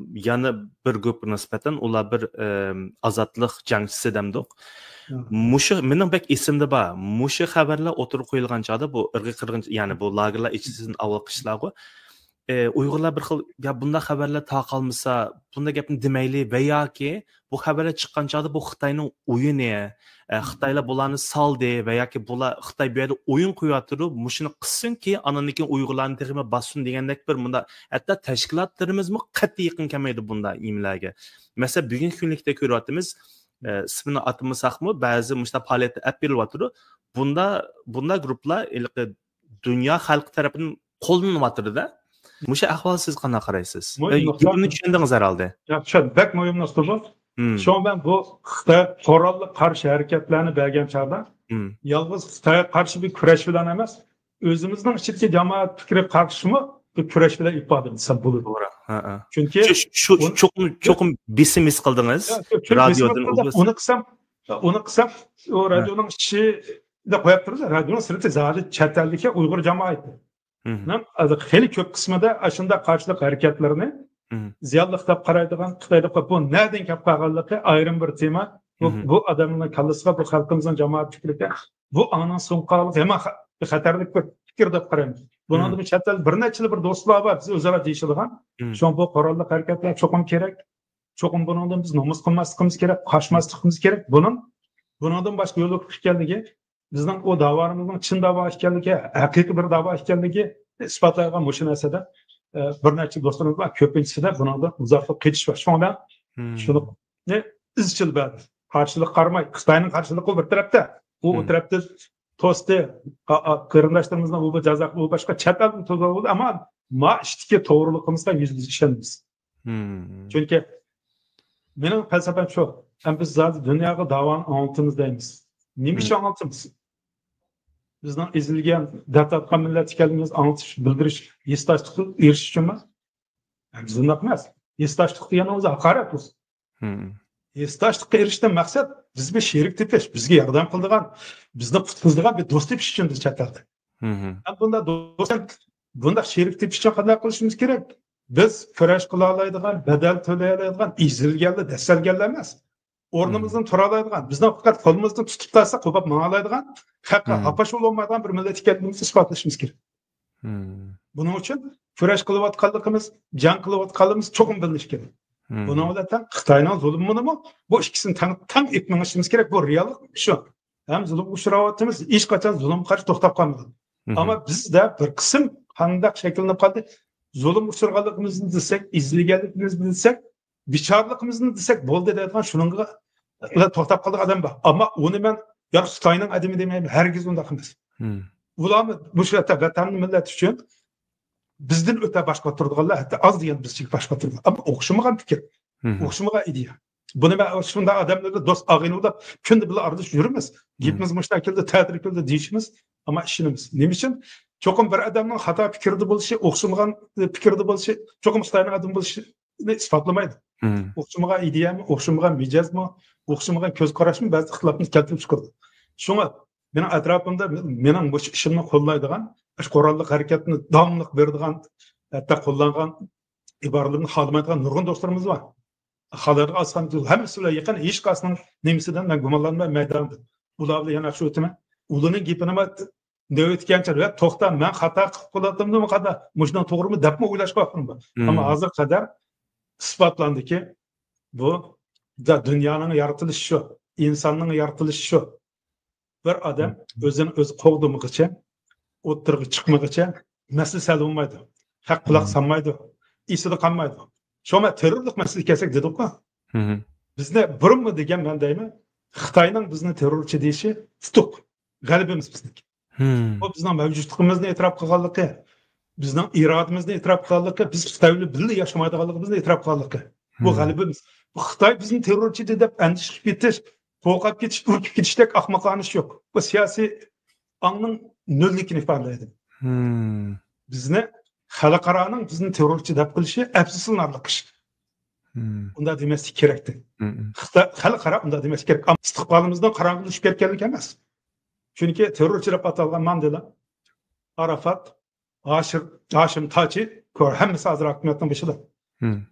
يەنە بىر گۇرۇپپىغا نىسبەتەن ئۇلار بىر، ئە، ئازادلىق جەڭچىسى دەمدۇق. مۇشۇ مېنىڭ بەك ئېسىمدە بار. مۇشۇ خەۋەرلەر ئوتتۇرىغا قويۇلغان چاغدا بۇ ئىرقىي قىرغىن، يەنى بۇ لاگېرلار ئىچىسىدىن ئاۋۋالقى ئىشلارغۇ، ئە، ئۇيغۇرلار بىر خىل، يا بۇنداق خەۋەرلەر تارقالمىسا، بۇنداق گەپنى دېمەيلى ۋە ياكى بۇ خەۋەرلەر چىققان چاغدا بۇ خىتاينىڭ ئويۇنى، ئە، خىتايلار بۇلارنى سالدى ۋە ياكى بۇلار، خىتاي بۇ يەردە ئويۇن قويۇۋاتىدۇ، مۇشۇنى قىلسۇنكى، ئاندىن كېيىن ئۇيغۇرلارنى تېخىمۇ باسسۇن دېگەندەك بىر مۇنداق، ھەتتا تەشكىلاتلىرىمىزمۇ قەتئىي يېقىن كەلمەيدۇ بۇنداق نېمىلەرگە. مەسىلەن، بۈگۈنكى كۈنلۈكتە كۆرۈۋاتىمىز، ئە، ئىسمىنى ئاتىمىساقمۇ، بەزى مۇشۇنداق پائالىيەتتە ئەپ بېرىلىۋاتىدۇ. بۇندا، بۇنداق گۇرۇپپىلار ھېلىقى دۇنيا خەلقى تەرىپىدىن قوللىنىلىۋاتىدۇ-دە. مۇشۇ ئەھۋالغا سىز قانداق قارايسىز؟ مۇھىم ئە، نۇقتا. گېپىمنى چۈشەندىڭىز ھەرھالدا. ياخشى، بەك مۇھىم نۇقتا بۇ. شۇڭا مەن بۇ خىتاي قوراللىق قارشى ھەرىكەتلەرنى بەرگەن چاغدا يالغۇز خىتايغا قارشى بىر كۈرەش بىلەن ئەمەس، ئۆزىمىزنىڭ ئىچىدىكى جامائەت پىكرىگە قارشىمۇ بىر كۈرەش بىلەن ئىپادىلىسەم بولىدۇ. توغرا. ھە، ھە. چۈنكى شۇ، شۇ، ئۇن- چوقۇم، چوقۇم بېسىم ھېس قىلدىڭىز. ياق، ياق، چوقۇم رادىيودىن بېسىم ھېس قىلدىم. ئۇنى قىلسام، ئۇنى قىلسام، ئۇ ھە. رادىيونىڭ ئىچىدە قويۇپ تۇرىمىز، رادىيونىڭ سىرتى زادى چەت ئەلدىكى ئۇيغۇر جامائىتى. نىڭ خېلى كۆپ قىسمىدا ئاشۇنداق قارشىلىق ھەرىكەتلىرىنى زىيانلىق دەپ قارايدىغان، خىتاي دەپ قاراپ، بۇ نەدىن كەپ قالغانلىقى ئايرىم بىر تېما. بۇ، بۇ ئادەمنىڭ كاللىسىغا، بۇ خەلقىمىزنىڭ جامائەت پىكرىگە، بۇ ئاڭنىڭ سۇنۇپ قالغانلىقى يامان خە-، خەتەرلىك بىر پىكىر دەپ قارايمەن. بۇنىڭدىن چەت ئەل بىر نەچچىلا بىر دوستلار بار، بىز ئۆزئارا دېيىشىدىغان. شۇڭا بۇ قوراللىق ھەرىكەتلەر چوقۇم كېرەك. چوقۇم بۇنىڭدىن بىز نومۇس قىلماسلىقىمىز كېرەك، قاچماسلىقىمىز كېرەك. بۇنىڭ، بۇنىڭدىن باشقا يول يوق ئىكەنلىكى، بىزنىڭ ئۇ داۋالىرىمىزنىڭ چىن داۋا ئىكەنلىكى، ھەقىقىي بىر داۋا ئىكەنلىكى ئىسپاتلايدىغان مۇشۇ نەرسىدە، ئە، بىر نەچچە دوستلىرىمىز بار، كۆپىنچىسىدە بۇنىڭدا ئۇزاقلىق قېتىش بار. شۇڭا مەن شۇنى ئىزچىل بەردىم. قارشىلىققا قارىماي، خىتاينىڭ قارشىلىقى بىر تەرەپتە، ئۇ بىر تەرەپتە توستى، قېرىنداشلىرىمىزنىڭ ئۇ بىر جازا، ئۇ باشقا چەت ئەلدىن توزۇپ بولدى، ئەمما ما ئىچتىكى توغرىلىقىمىزغا يۈزدە يۈز ئىشەنىمىز. چۈنكى مېنىڭ پەلسەپەم شۇ، ھەم بىز ھازىر دۇنياغا داۋانى ئاڭلىتىمىز دەيمىز. نېمە ئۈچۈن ئاڭلىتىمىز؟ بىزنىڭ ئېزىلگەن، دەرد تارتقان مىللەت ئىكەنلىكىمىزنى ئاڭلىتىش، بىلدۈرۈش، ھېسداشلىققا ئېرىشىش ئۈچۈنمۇ؟ بۇنداق ئەمەس. ھېسداشلىق دېگەننىڭ ئۆزى ھاقارەت بۇ. ھېسداشلىققا ئېرىشىشتىن مەقسەت بىز بىر شېرىك تېپىش، بىزگە ياردەم قىلىدىغان، بىزنى قۇتقۇزىدىغان بىر دوست تېپىش ئۈچۈندۇر چەت ئەلدە. ھەم بۇنداق دوست، بۇنداق شېرىك تېپىش ئۈچۈن قانداق قىلىشىمىز كېرەك؟ بىز كۈرەش قىلالايدىغان، بەدەل تۆلىيەلەيدىغان، ئېزىلگەنلەر، دەسسەلگەنلەر ئەمەس. ئورنىمىزدىن تۇرالايدىغان، بىزنىڭ پەقەت قولىمىزدىن تۇتۇپ تارتسا قوپاپ ماڭالايدىغان، خەققە ھاپا-شۇ بولمايدىغان بىر مىللەت ئىكەنلىكىمىزنى ئىسپاتلىشىمىز كېرەك. بۇنىڭ ئۈچۈن كۈرەش قىلىۋاتقانلىقىمىز، جەڭ قىلىۋاتقانلىقىمىز چوقۇم بىلىنىشى كېرەك. بۇنىڭ بىلەن تەڭ خىتاينىڭ زۇلۇمىنىمۇ، بۇ ئىككىسىنى تەڭ، تەڭ ئېلىپ مېڭىشىمىز كېرەك. بۇ رېئاللىق شۇ. ھەم زۇلۇمغا ئۇچراۋاتىمىز، ھېچقاچان زۇلۇمغا قارشى توختاپ قالمىدۇق. ئەمما بىزدە بىر قىسىم قانداق شەكىللىنىپ قالدى؟ زۇلۇمغا ئۇچرىغانلىقىمىزنى دېسەك، ئېزىلگەنلىكىمىزنى دېسەك، بىچارىلىقىمىزنى دېسەك بولدى دەيدىغان شۇنىڭغا توختاپ قالىدىغان ئادەم بار. ئەمما ئۇنى مەن يا خىتاينىڭ ئادىمى دېمەيمەن، ھەرگىز ئۇنداق ئەمەس. ئۇلارمۇ مۇشۇ يەردە ۋەتەننى، مىللەت ئۈچۈن بىزدىن ئۆتە باش قاتۇرىدىغانلار ھەتتا ئاز دېگەن بىزچىلىك باش قاتۇرىدۇ. ئەمما ئوخشىمىغان پىكىر، ئوخشىمىغان ئىدىيە. بۇنى مەن شۇنداق ئادەملەرگە دوست ئاغىنە بولۇپ كۈندە بىللە ئارىلىشىپ يۈرىمىز. گېپىمىز مۇشۇنداق كېلىدۇ، تەتۈر كېلىدۇ دېيىشىمىز. ئەمما ئىشىنىمىز. نېمە ئۈچۈن؟ چوقۇم بىر ئادەمنىڭ خاتا پىكىردە بولۇشى، ئوخشىمىغان پىكىردە بولۇشى چوقۇم خىتاينىڭ ئادىمى بولۇشىنى ئىسپاتلىمايدۇ. ئوخشىمىغان ئىدىيەمۇ، ئوخشىمىغان مىجەزمۇ، ئوخشىمىغان كۆز قاراشمۇ بەزى ئىختىلاپنى كەلتۈرۈپ چىقىرىدۇ. شۇڭا مېنىڭ ئەتراپىمدا مېنىڭ مۇشۇ ئىشىمنى قوللايدىغان، مۇشۇ قوراللىق ھەرىكەتنى داۋاملىق بېرىدىغان، ھەتتا قوللانغان ئىبارىلىرىمنى خالىمايدىغان نۇرغۇن دوستلىرىمىز بار. خالىدىغان ئاسان ھەممىسى بىلەن يېقىن، ھېچقايسىنىڭ نېمىسىدىن مەن گۇمانلانماي مەيداندا. ئۇلار بىلەن يەنە شۇ ئۆتىمەن. ئۇلارنىڭ گېپىنى مەن نۆۋەتتىكى ھەمچە، ۋە توختا، مەن خاتا قىلىپ قالاتتىممۇ، خاتا، مۇشۇنىڭ توغرىمۇ دەپمۇ ئويلاشقا ۋاقتىم بار. ئەمما ھازىرغا قەدەر ئىسپاتلاندىكى، بۇ دا دۇنيانىڭ يارىتىلىشى شۇ، ئىنساننىڭ يارىتىلىشى شۇ. بىر ئادەم ئۆزىنى ئۆزى قوغدىمىغىچە، ئوتتۇرىغا چىقمىغىچە مەسىلە ھەل بولمايدۇ. خەق قۇلاق سالمايدۇ. ئېسىدە قالمايدۇ. شۇڭا تېررورلۇق مەسىلىسىگە كەلسەك دېدۇققۇ. بىزنى بۇرۇنمۇ دېگەن مەن دەيمەن، خىتاينىڭ بىزنى تېررورچى دېيىشى تۇتۇق. غەلىبىمىز بىزنىڭكى. بۇ بىزنىڭ مەۋجۇتلۇقىمىزنى ئېتىراپ قىلغانلىقى، بىزنىڭ ئىرادىمىزنى ئېتىراپ قىلغانلىقى، بىز خىتاي بىلەن بىللە ياشىمايدىغانلىقىمىزنى ئېتىراپ قىلغانلىقى. بۇ غەلىبىمىز. بۇ خىتاي بىزنى تېررورچى دەپ ئەندىشە قىلىپ كېتىش، قورقۇپ كېتىش، ئۈركۈپ كېتىشتەك ئەخمىقانە ئىش يوق. بۇ سىياسىي ئاڭنىڭ نۆللۈكىنى ئىپادىلەيدۇ. بىزنى خەلقئارانىڭ بىزنى تېررورچى دەپ قىلىشى ئەپسۇسلىنارلىق ئىش. ئۇنداق دېمەسلىك كېرەكتى. خىتاي، خەلقئارا ئۇنداق دېمەسلىك كېرەك. ئەمما ئىستىقبالىمىزنىڭ قاراڭغۇلىشىپ كەتكەنلىكى ئەمەس. چۈنكى تېررورچى دەپ ئاتالغان ماندېلا، ئارافات، ھاشىر-، ھاشىم تاچى، كۆر، ھەممىسى ھازىر ھاكىمىيەتنىڭ بېشىدا.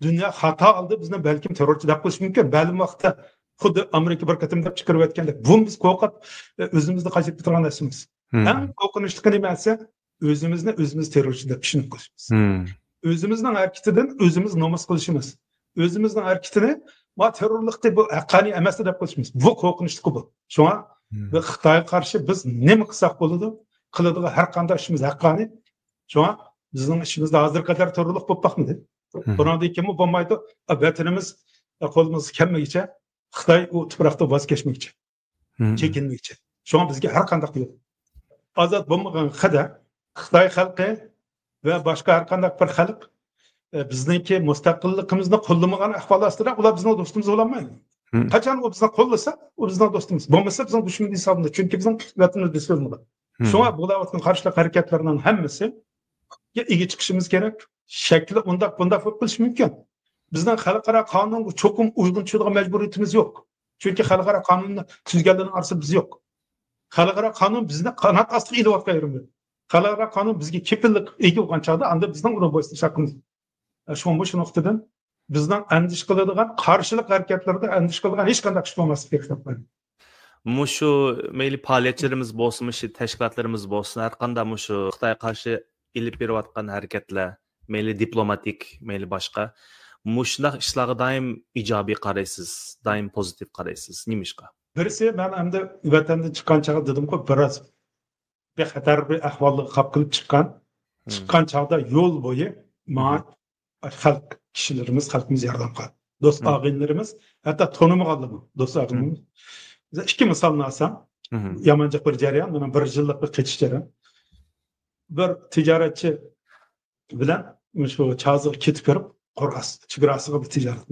دۇنيا خاتا ھالدا بىزنى بەلكىم تېررورچى دەپ قويۇشى مۇمكىن. مەلۇم ۋاقىتتا خۇددى ئامېرىكا بىر قېتىم دەپ چىقىرىۋەتكەندەك. بۇمۇ بىز قورقۇپ، ئۆزىمىزنى قاچىلاپ كېتىدىغان نەرسە ئەمەس. ئەڭ قورقۇنچلۇقى نېمە دېسە، ئۆزىمىزنى ئۆزىمىز تېررورچى دەپ چۈشىنىپ قويۇشىمىز. ئۆزىمىزنىڭ ھەرىكىتىدىن ئۆزىمىز نومۇس قىلىشىمىز. ئۆزىمىزنىڭ ھەرىكىتىنى، ما تېررورلۇقتى، بۇ ھەققانىي ئەمەستى دەپ قويۇشىمىز. بۇ قورقۇنچلۇقى بۇ. شۇڭا بۇ خىتايغا قارشى بىز نېمە قىلساق بولىدۇ، قىلىدىغان ھەر قانداق ئىشىمىز ھەققانىي. شۇڭا بىزنىڭ ئىچىمىزدە ھازىرغا قەدەر تېررورلۇق بولۇپ باقمىدى. بۇنىڭدىن كېيىنمۇ بولمايدۇ. ۋەتىنىمىز قولىمىزغا كەلمىگىچە، خىتاي ئۇ تۇپراقتا ۋاز كەچمىگىچە، چېكىنمىگىچە. شۇڭا بىزگە ھەر قانداق يول. ئازاد بولمىغان قەدەر خىتاي خەلقى ۋە باشقا ھەر قانداق بىر خەلق، ئە، بىزنىڭكى مۇستەقىللىقىمىزنى قوللىمىغان ئەھۋال ئاستىدا ئۇلار بىزنىڭ دوستىمىز بولالمايدۇ. قاچان ئۇ بىزنى قوللىسا، ئۇ بىزنىڭ دوستىمىز. بولمىسا، بىزنىڭ دۈشمىنىمىز ھېسابلىنىدۇ. چۈنكى بىزنىڭ ۋەتىنىمىز بېسىلىنىدۇ. شۇڭا بولۇۋاتقان قارشىلىق ھەرىكەتلىرىنىڭ ھەممىسىگە ئىگە چىقىشىمىز كېرەك. شەكلى ئۇنداق، بۇنداق بولۇپ قېلىشى مۇمكىن. بىزنىڭ خەلقئارا قانۇنغا چوقۇم ئۇيغۇن چۈشىدىغان مەجبۇرىيىتىمىز يوق. چۈنكى خەلقئارا قانۇننى تۈزگەنلەرنىڭ ئارىسىدا بىز يوق. خەلقئارا قانۇن بىزنى قانات ئاستىغا ئېلىۋاتقان يېرىمىز. خەلقئارا قانۇن بىزگە كېپىللىك ئىگە بولغان چاغدا ئاندا بىزنىڭ ئۇنى بويسۇنۇش ھەققىمىز. شۇڭا مۇشۇ نۇقتىدىن بىزنىڭ ئەندىشە قىلىدىغان، قارشىلىق ھەرىكەتلىرىدە ئەندىشە قىلىدىغان ھېچقانداق ئىش بولماسلىقى كېرەك دەپ قارايمەن. مۇشۇ مەيلى پائالىيەتچىلىرىمىز بولسۇن، مۇشۇ تەشكىلاتلىرىمىز بولسۇن، ھەر قانداق مۇشۇ خىتايغا قارشى ئېلىپ بېرىۋاتقان ھەرىكەتلەر، مەيلى دىپلوماتىك، مەيلى باشقا، مۇشۇنداق ئىشلارغا دائىم ئىجابىي قارايسىز، دائىم پوزىتىپ قارايسىز. نېمىشقا؟ بىرسى، مەن ئەمدى ۋەتەندىن چىققان چاغدا دېدىمغۇ، بىراز بىخەتەر بىر ئەھۋالغا قاپ قېلىپ چىققان. چىققان چاغدا يول بويى ماڭا خەلق، كىشىلىرىمىز، خەلقىمىز ياردەم قىلدى. دوست ئاغىنىلىرىمىز، ھەتتا تونۇمىغانلىرىمۇز، دوست ئاغىنىلىرىمىز. بىز ئىككى مىسالنى ئالسام، يامانجىق بىر جەريان، مانا بىر يىللىق بىر قېچىش جەريان. بىر تىجارەتچى بىلەن شۇ چازىغا كېتىپ بېرىپ، قورغاس چېگراسىغا بىر تىجارەت.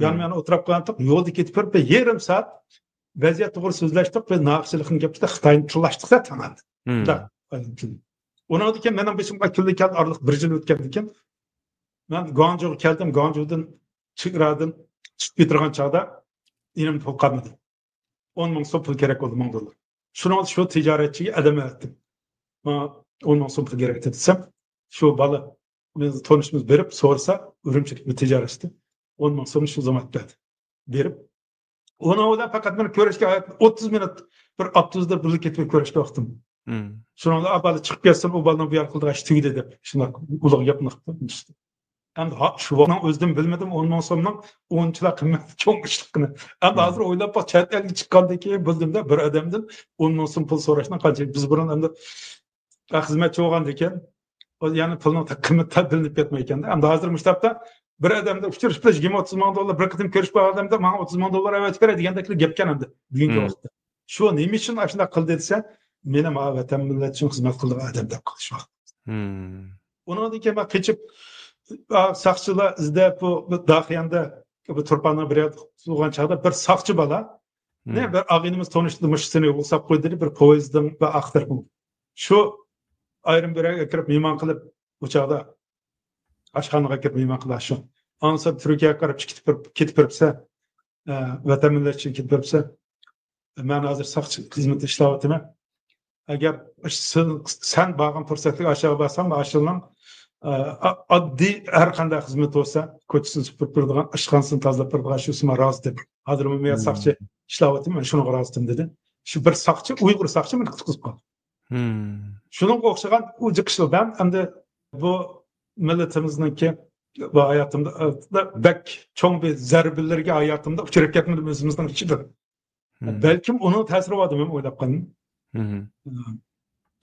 يان يانا ئولتۇرۇپ قالغانتۇق، يولدا كېتىپ بېرىپ، بىر يېرىم سائەت ۋەزىيەت توغرا سۆزلەشتۇق، بىر ناخشىلىقنى گەپلەشتۇق، خىتاينى تىللاشتۇق-دە تامام. ئۇنداق. ئۇنىڭدىن كېيىن مېنىڭ بېشىمغا كۈنلۈك كەلدى، ئارىلىق بىر يىل ئۆتكەندىن كېيىن مەن گۇاڭجۇغا كەلدىم، گۇاڭجۇدىن چېگرادىن چىقىپ كېتىدىغان چاغدا يېنىمدا پۇل قالمىدى. ئون مىڭ سوم پۇل كېرەك بولدى، مىڭ دوللار. شۇنىڭ شۇ تىجارەتچىگە ئادەم ئەۋەتتىم. ماڭا ئون مىڭ سوم پۇل كېرەك دېسەم، شۇ بالا، بىز تونۇشىمىز، بېرىپ سورىسا، ئۈرۈمچىدىكى بىر تىجارەتچى، ئون مىڭ سومنى شۇ زامات بەردى. بېرىپ، ئۇنىڭ بىلەن پەقەت مېنىڭ كۆرۈشكەن ھاياتىمدا ئوتتۇز مىنۇت، بىر ئاپتوبۇستا بىللە كېتىپ كۆرۈشكەن ۋاقتىم. شۇنىڭ بىلەن، «ئا، بالا چىقىپ كەتسۇن، ئۇ بالىنىڭ بۇ يەردە قىلىدىغان ئىشى تۈگىدى» دەپ، شۇنداق ئۇلۇغ گەپنى قىلدى. ئەمدى ھا، شۇ ۋاقىتنىڭ ئۆزىدىمۇ بىلمىدىم، ئون مىڭ سومنىڭ ئۇنچىلا قىممەت چوڭ ئىشلىقىنى. ئەمدى ھازىر ئويلاپ باق، چەت ئەلگە چىققاندىن كېيىن بىلدىمدە، بىر ئادەمدىن ئون مىڭ سوم پۇل سوراشنىڭ قانچىلىك. بىز بۇرۇن ئەمدى خىزمەتچى بولغاندىكىن، يەنى پۇلنىڭ قىممىتى بىلىنىپ كەتمەيدىكەن. ئەمدى ھازىر مۇشۇ تاپتا بىر ئادەمدە ئۇچرىشىپ، يىگىرمە ئوتتۇز مىڭ دوللار، بىر قېتىم كۆرۈشۈپ بار ئادەمدە، «ماڭا ئوتتۇز مىڭ دوللار ئەۋەتىپ بېرە» دېگەندەكلا گەپكەن ئەمدى بۈگۈنكى ۋاقىتتا. شۇ نېمە ئۈچۈن ئاشۇنداق قىلدى دېسە، مېنى ماڭا ۋەتەن مىللەت ئۈچۈن خىزمەت قىلىدىغان ئادەم دەپ قارىشى بار. ئۇنىڭدىن كېيىن مەن قېچىپ، ئا، ساقچىلار ئىزدەپ، بۇ، بۇ داخىياندا، بۇ تۇرپاننىڭ بىر يەردە تۇرغان چاغدا بىر ساقچى بالا، نە، بىر ئاغىنىمىز تونۇشتى، مۇشۇ سېنى يوقلاپ قويدى، بىر پويىزدىڭ بىر ئاق تەرىپىڭ. شۇ ئايرىم بىر يەرگە كىرىپ مېھمان قىلىپ، ئۇ چاغدا ئاشخانىغا كىرىپ مېھمان قىلار شۇ. ئاڭسا تۈركىيەگە قاراپ كېتىپ، كېتىپ بېرىپسەن، ئە، ۋەتەن مىللەت ئۈچۈن كېتىپ بېرىپسەن. مەن ھازىر ساقچى خىزمىتىدە ئىشلەۋاتىمەن. ئەگەر سەن، سەن بارغان پۇرسەتتە ئاشۇ يەرگە بارساڭ، ئاشۇنىڭ، ئە، ئا-، ئاددىي ھەر قانداق خىزمىتى بولسا، كوچىسىنى سۈپۈرۈپ بېرىدىغان، ئاشخانىسىنى تازىلاپ بېرىدىغان، شۇسىما رازى دېدىم. ھازىر مەن ساقچى ئىشلەۋاتىمەن، شۇنىڭغا رازى دېدىم، دېدى. شۇ بىر ساقچى، ئۇيغۇر ساقچى مېنى قۇتقۇزۇپ قالدى. شۇنىڭغا ئوخشىغان ئۇ جىق ئىشلار. مەن ئەمدى بۇ مىللىتىمىزنىڭكى بۇ ھاياتىمدا، ئە، بەك چوڭ بىر زەربىلەرگە ھاياتىمدا ئۇچراپ كەتمىدىم ئۆزىمىزنىڭ ئىچىدە. بەلكىم ئۇنىڭ تەسىرى بار دەپ ئويلاپ قالدىم.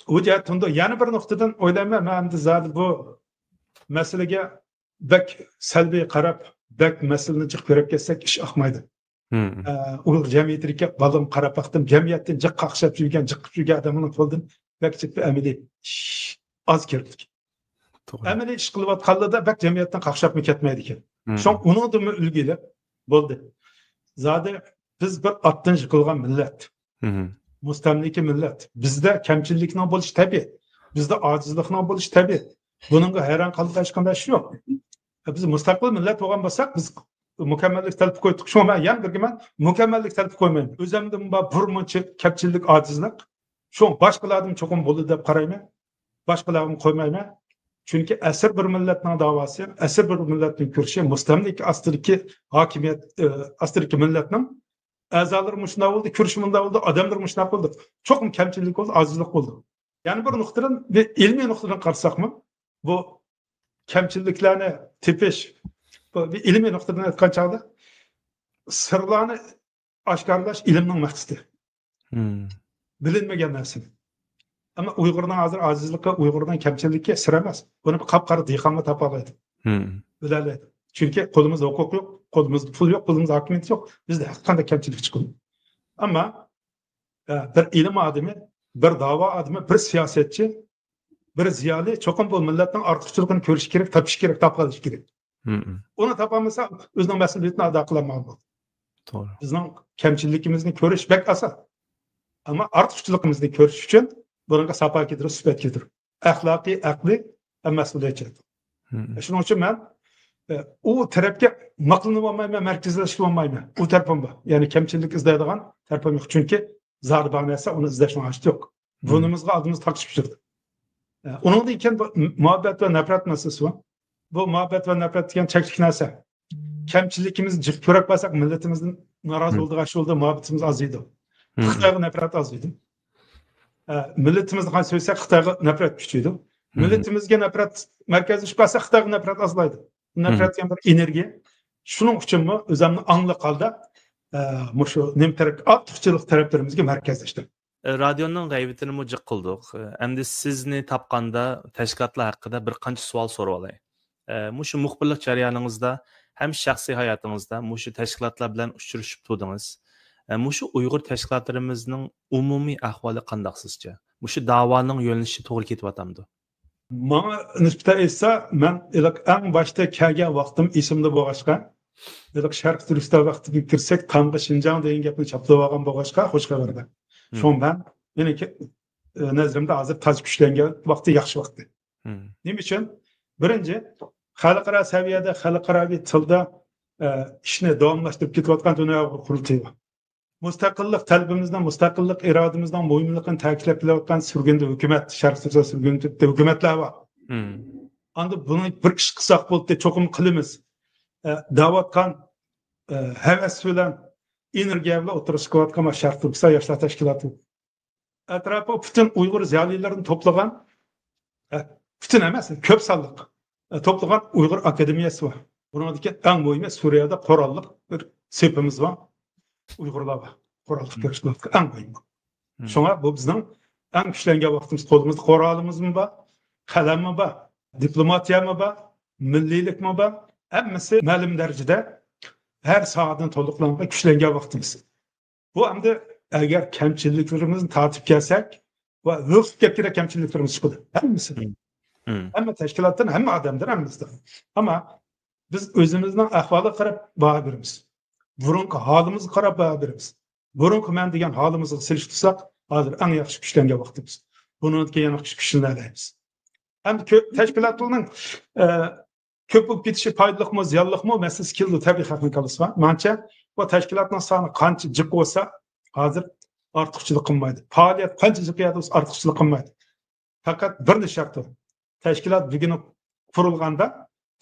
ئۇ جەھەتتىن يەنە بىر نۇقتىدىن ئويلايمەن، مەن ئەمدى زادى بۇ مەسىلىگە بەك سەلبىي قاراپ، بەك مەسىلىنى جىق كۆرۈپ كەتسەك، ئىش ئاقمايدۇ. ئە، ئۇيغۇر جەمئىيىتىدىكى بالىلارغا قاراپ باقتىم، جەمئىيەتتىن جىق قاقشاپ يۈرگەن، جىق يۈرگەن ئادەمنىڭ قولىدىن بەك جىق بىر ئەمەلىي ئىش ئاز كېلىدىكەن. ئەمەلىي ئىش قىلىۋاتقانلىرىدا بەك جەمئىيەتتىن قاقشاپمۇ كەتمەيدىكەن. شۇڭا ئۇنىڭدىنمۇ ئۈلگە ئېلىپ بولدى. زادى بىز بىر ئاتتىن يىقىلغان مىللەت. مۇستەملىكە مىللەت. بىزدە كەمچىللىكنىڭ بولۇشى تەبىئىي. بىزدە ئاجىزلىقنىڭ بولۇشى تەبىئىي. بۇنىڭغا ھەيران قالىدىغان ھېچقانداق ئىش يوق. بىز مۇستەقىل مىللەت بولغان بولساق، بىز مۇكەممەللىك تەلىپى قويدۇق. شۇڭا مەن يەنە بىرگە مەن مۇكەممەللىك تەلىپى قويمايمەن. ئۆزۈمدىن بار بىر مۇنچە كەمچىللىك، ئاجىزلىق. شۇڭا باشقىلاردىن چوقۇم بولىدۇ دەپ قارايمەن. باشقىلارغا قويمايمەن. چۈنكى ئەسىر بىر مىللەتنىڭ داۋاسى، ئەسىر بىر مىللەتنىڭ كۈرىشى، مۇستەملىكە ئاستىدىكى ھاكىمىيەت، ئە، ئاستىدىكى مىللەتنىڭ ئەزالىرى مۇشۇنداق بولدى، كۈرىشى مۇنداق بولدى، ئادەملىرى مۇشۇنداق بولدى. چوقۇم كەمچىلىك بولدى، ئاجىزلىق بولدى. يەنە بىر نۇقتىدىن، بىر ئىلمىي نۇقتىدىن قارىساقمۇ، بۇ كەمچىلىكلەرنى تېپىش، بۇ بىر ئىلمىي نۇقتىدىن ئېيتقان چاغدا، سىرلارنى ئاشكارىلاش ئىلىمنىڭ مەقسىتى. بىلىنمىگەن نەرسىنى. ئەمما ئۇيغۇرنىڭ ھازىر ئاجىزلىقى، ئۇيغۇرنىڭ كەمچىلىكى سىر ئەمەس. بۇنى بىر قاپقارا دېھقانلا تاپالايدۇ. بىلەلەيدۇ. چۈنكى قولىمىزدا ھوقۇق يوق، قولىمىزدا پۇل يوق، قولىمىزدا ھاكىمىيەت يوق. بىزدە ھەر قانداق كەمچىلىك چىقىدۇ. ئەمما، ئە، بىر ئىلىم ئادىمى، بىر داۋا ئادىمى، بىر سىياسەتچى، بىر زىيالىي چوقۇم بۇ مىللەتنىڭ ئارتۇقچىلىقىنى كۆرۈشى كېرەك، تاپىشى كېرەك، تاپالايشى كېرەك. ئۇنى تاپالمىسا، ئۆزىنىڭ مەسئۇلىيىتىنى ئادا قىلالمىغان بولىدۇ. توغرا. بىزنىڭ كەمچىلىكىمىزنى كۆرۈش بەك ئاسان. ئەمما ئارتۇقچىلىقىمىزنى كۆرۈش ئۈچۈن بۇنىڭغا ساپا كېتىدۇ، سۈپەت كېتىدۇ. ئەخلاقىي، ئەقلىي ھەم مەسئۇلىيەتچان. شۇنىڭ ئۈچۈن مەن، ئە، ئۇ تەرەپكە ماقلىنىۋالمايمەن، مەركەزلەشتۈرۈۋالمايمەن. ئۇ تەرىپىم بار. يەنى كەمچىلىك ئىزدەيدىغان تەرىپىم يوق. چۈنكى زادى بار نەرسە، ئۇنى ئىزدەشنىڭ ھاجىتى يوق. بۇرنىمىزغا ئالدىمىزغا تاقىشىپ يۈردى. ئە، ئۇنىڭدىن كېيىن بۇ مۇھەببەت ۋە نەپرەت مەسىلىسى بار. بۇ مۇھەببەت ۋە نەپرەت دېگەن چەكلىك نەرسە. كەمچىلىكىمىزنى جىق كۆرۈپ قالساق، مىللىتىمىزدىن نارازى بولىدىغان ئىش بولدى، مۇھەببىتىمىز ئازىيدۇ. خىتايغا نەپرەت ئازىيدۇ. ئە، مىللىتىمىزنى قانداق سۆيسەك، خىتايغا نەپرەت كۈچىيىدۇ. مىللىتىمىزگە نەپرەت مەركەزلىشىپ قالسا، خىتايغا نەپرەت ئازلايدۇ. نەپرەت دېگەن بىر ئېنېرگىيە. شۇنىڭ ئۈچۈنمۇ ئۆزۈمنى ئاڭلىق ھالدا، ئە، مۇشۇ نېمە تەرەپ، ئارتۇقچىلىق تەرەپلىرىمىزگە مەركەزلەشتىم. ئە، رادىيونىڭ غەيۋىتىنىمۇ جىق قىلدۇق. ئە، ئەمدى سىزنى تاپقاندا تەشكىلاتلار ھەققىدە بىر قانچە سوئال سورىۋالاي. ئە، مۇشۇ مۇخبىرلىق جەريانىڭىزدا ھەم شەخسىي ھاياتىڭىزدا مۇشۇ تەشكىلاتلار بىلەن ئۇچرىشىپ تۇردىڭىز. ئە، مۇشۇ ئۇيغۇر تەشكىلاتلىرىمىزنىڭ ئومۇمىي ئەھۋالى قانداق سىزچە؟ مۇشۇ داۋانىڭ يۆنىلىشى توغرا كېتىۋاتامدۇ؟ ماڭا نىسبەتەن ئېيتسا، مەن ئېلىق ئەڭ باشتا كەلگەن ۋاقتىم ئېسىمدە بولغاچقا، ئېلىق شەرقىي تۈركىستان ۋاقتىغا كىرسەك، تامغا شىنجاڭ دېگەن گەپنى چاپلىۋالغان بولغاچقا، خوش خەۋەردە. شۇڭا مەن، مېنىڭكى، ئە، نەزىرىمدە ھازىر تازا كۈچلەنگەن ۋاقتى، ياخشى ۋاقتى. نېمە ئۈچۈن؟ بىرىنچى، خەلقئارا سەۋىيەدە خەلقئاراۋى تىلدا، ئە، ئىشنى داۋاملاشتۇرۇپ كېتىۋاتقان دۇنيا ئۇيغۇر قۇرۇلتىيى بار. مۇستەقىللىق تەلىپىمىزنىڭ، مۇستەقىللىق ئىرادىمىزنىڭ مۇھىملىقىنى تەكىتلەپ كېلىۋاتقان سۈرگۈندە ھۆكۈمەت، شەرقىي تۈركىستان سۈرگۈندە ھۆكۈمەتلەر بار. ئاندىن بۇنى بىر ئىش قىلساق بولدى، چوقۇم قىلىمىز، ئە، دەۋاتقان، ئە، ھەۋەس بىلەن، ئېنېرگىيە بىلەن ئوتتۇرىغا چىقىۋاتقان مانا شەرقىي تۈركىستان ياشلار تەشكىلاتى. ئەتراپىغا پۈتۈن ئۇيغۇر زىيالىيلىرىنى توپلىغان، ئە، پۈتۈن ئەمەس، كۆپ سانلىق، ئە، توپلىغان ئۇيغۇر ئاكادېمىيەسى بار. بۇنىڭدىكى ئەڭ مۇھىمى سۈرىيەدە قوراللىق بىر سېپىمىز بار. ئۇيغۇرلار بار. قوراللىق كۈرەش قىلىۋاتقان ئەڭ مۇھىمى. شۇڭا بۇ بىزنىڭ ئەڭ كۈچلەنگەن ۋاقتىمىز. قولىمىزدا قورالىمىزمۇ بار، قەلەممۇ بار، دىپلوماتىيەمۇ بار، مىللىيلىكمۇ بار. ھەممىسى مەلۇم دەرىجىدە ھەر ساھەدىن تولۇقلانغان كۈچلەنگەن ۋاقتىمىز. بۇ ئەمدى ئەگەر كەمچىلىكلىرىمىزنى تارتىپ كەلسەك، ۋە ھۆرلۈك گەپكە كەمچىلىكلىرىمىز چىقىدۇ. ھەممىسىدىن. ھەممە تەشكىلاتتىن، ھەممە ئادەمدىن، ھەممىسىدىن. ئەمما بىز ئۆزىمىزنىڭ ئەھۋالىغا قاراپ باھا بېرىمىز. بۇرۇنقى ھالىمىزغا قاراپ باھا بېرىمىز. بۇرۇنقى مەن دېگەن ھالىمىزغا سېلىشتۇرساق، ھازىر ئەڭ ياخشى كۈچلەنگەن ۋاقتىمىز. بۇنىڭدىن كېيىن يەنە كۈچلىنەلەيمىز. ئەمدى كۆ-، تەشكىلاتلارنىڭ، ئە، كۆپ بولۇپ كېتىشى پايدىلىقمۇ، زىيانلىقمۇ مەسىلىسى كېلىدۇ، تەبىئىي، خەقنىڭ كاللىسىغا. مېنىڭچە، بۇ تەشكىلاتنىڭ سانى قانچە جىق بولسا، ھازىر ئارتۇقچىلىق قىلمايدۇ. پائالىيەت قانچە جىق يەردە بولسا، ئارتۇقچىلىق قىلمايدۇ. پەقەت بىرلا شەرت بار. تەشكىلات بۈگۈن قۇرۇلغاندا،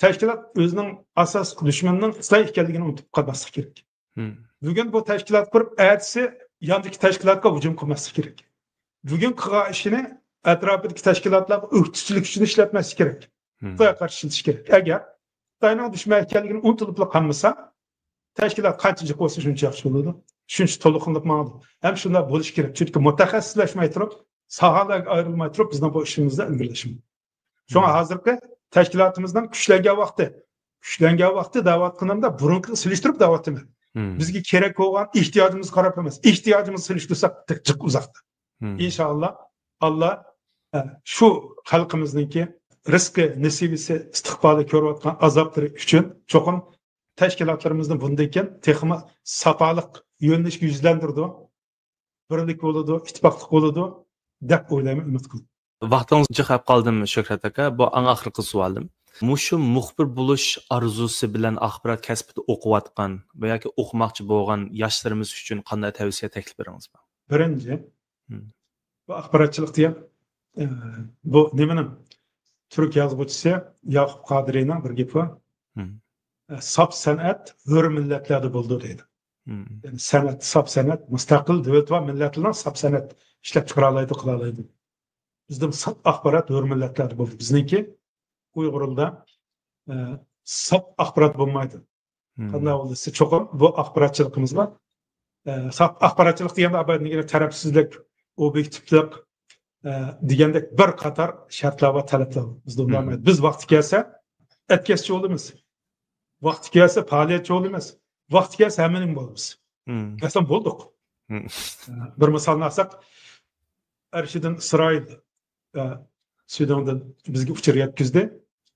تەشكىلات ئۆزىنىڭ ئاساسلىق دۈشمىنىنىڭ خىتاي ئىكەنلىكىنى ئۇنتۇپ قالماسلىق كېرەك. بۈگۈن بۇ تەشكىلات قۇرۇپ، ئەتىسى ياندىكى تەشكىلاتقا ھۇجۇم قىلماسلىق كېرەك. بۈگۈن قىلغان ئىشىنى ئەتراپىدىكى تەشكىلاتلارغا ئۆكتىچىلىك ئۈچۈن ئىشلەتمەسلىك كېرەك. خىتايغا قارشى ئىشلىتىش كېرەك. ئەگەر خىتاينىڭ دۈشمەن ئىكەنلىكىنى ئۇنتۇلۇپلا قالمىسا، تەشكىلات قانچە جىق بولسا، شۇنچە ياخشى بولىدۇ. شۇنچە تولۇقلىنىپ ماڭىدۇ. ھەم شۇنداق بولۇشى كېرەك. چۈنكى مۇتەخەسسىسلەشمەي تۇرۇپ، ساھەلەرگە ئايرىلماي تۇرۇپ، بىزنىڭ بۇ ئىشىمىزدا ئىلگىرىلىشىمىز. شۇڭا ھازىرقى تەشكىلاتىمىزنىڭ كۈچلەنگەن ۋاقتى، كۈچلەنگەن ۋاقتى دەۋاتقىنىمدا بۇرۇنقىغا سېلىشتۇرۇپ دەۋاتىمەن. بىزگە كېرەك بولغان ئېھتىياجىمىزغا قاراپ ئەمەس، ئېھتىياجىمىزغا سېلىشتۇرساق جىق ئۇزاقتا. ئىنشاللا، ئاللا، ئە، شۇ خەلقىمىزنىڭكى رىزقى، نېسىۋىسى، ئىستىقبالى، كۆرۈۋاتقان ئازابلىرى ئۈچۈن چوقۇم تەشكىلاتلىرىمىزنى بۇندىن كېيىن تېخىمۇ ساپالىق يۆنىلىشكە يۈزلەندۈرىدۇ، بىرلىك بولىدۇ، ئىتتىپاقلىق بولىدۇ دەپ ئويلايمەن، ئۈمىد قىلىمەن. ۋاقتىڭىزنى جىق ئەپ قالدىم، شۆھرەت ئاكا. بۇ ئەڭ ئاخىرقى سوئالىم. مۇشۇ مۇخبىر بولۇش ئارزۇسى بىلەن ئاخبارات كەسپىدە ئوقۇۋاتقان ۋە ياكى ئوقۇماقچى بولغان ياشلىرىمىز ئۈچۈن قانداق تەۋسىيە، تەكلىپلىرىڭىز بار؟ بىرىنچى، بۇ ئاخباراتچىلىق دېگەن، ئە، بۇ نېمىنىڭ؟ تۈرك يازغۇچىسى ياقۇپ قادىرىنىڭ بىر گېپى بار. ئە، ساپ سەنئەت ھۆر مىللەتلەردە بولىدۇ دەيدۇ. يەنى سەنئەت، ساپ سەنئەت مۇستەقىل دۆلىتى بار مىللەتلەرنىڭ ساپ سەنئەت ئىشلەپ چىقىرالايدۇ، قىلالايدۇ. بىزدە ساپ ئاخبارات ھۆر مىللەتلەردە بولىدۇ. بىزنىڭكى ئۇيغۇر ئېلىدا، ئە، ساپ ئاخبارات بولمايدۇ. قانداق بولسا چوقۇم بۇ ئاخباراتچىلىقىمىزغا، ئە، ساپ ئاخباراتچىلىق دېگەندە ئابايدىن تەرەپسىزلىك، ئوبيېكتىپلىق، ئە، دېگەندەك بىر قاتار شەرتلەر بار، تەلەپلەر بار. بىزدە ئۇنداق ئەمەس. بىز ۋاقتى كەلسە ئەتكەسچى بولىمىز. ۋاقتى كەلسە پائالىيەتچى بولىمىز. ۋاقتى كەلسە ھەممىنىڭ بولىمىز. مەسىلەن، بولدۇق. بىر مىسالنى ئالساق، ئەرشىدىن ئىسرائىل، ئە، سۈداندا بىزگە ئۇچۇر يەتكۈزدى.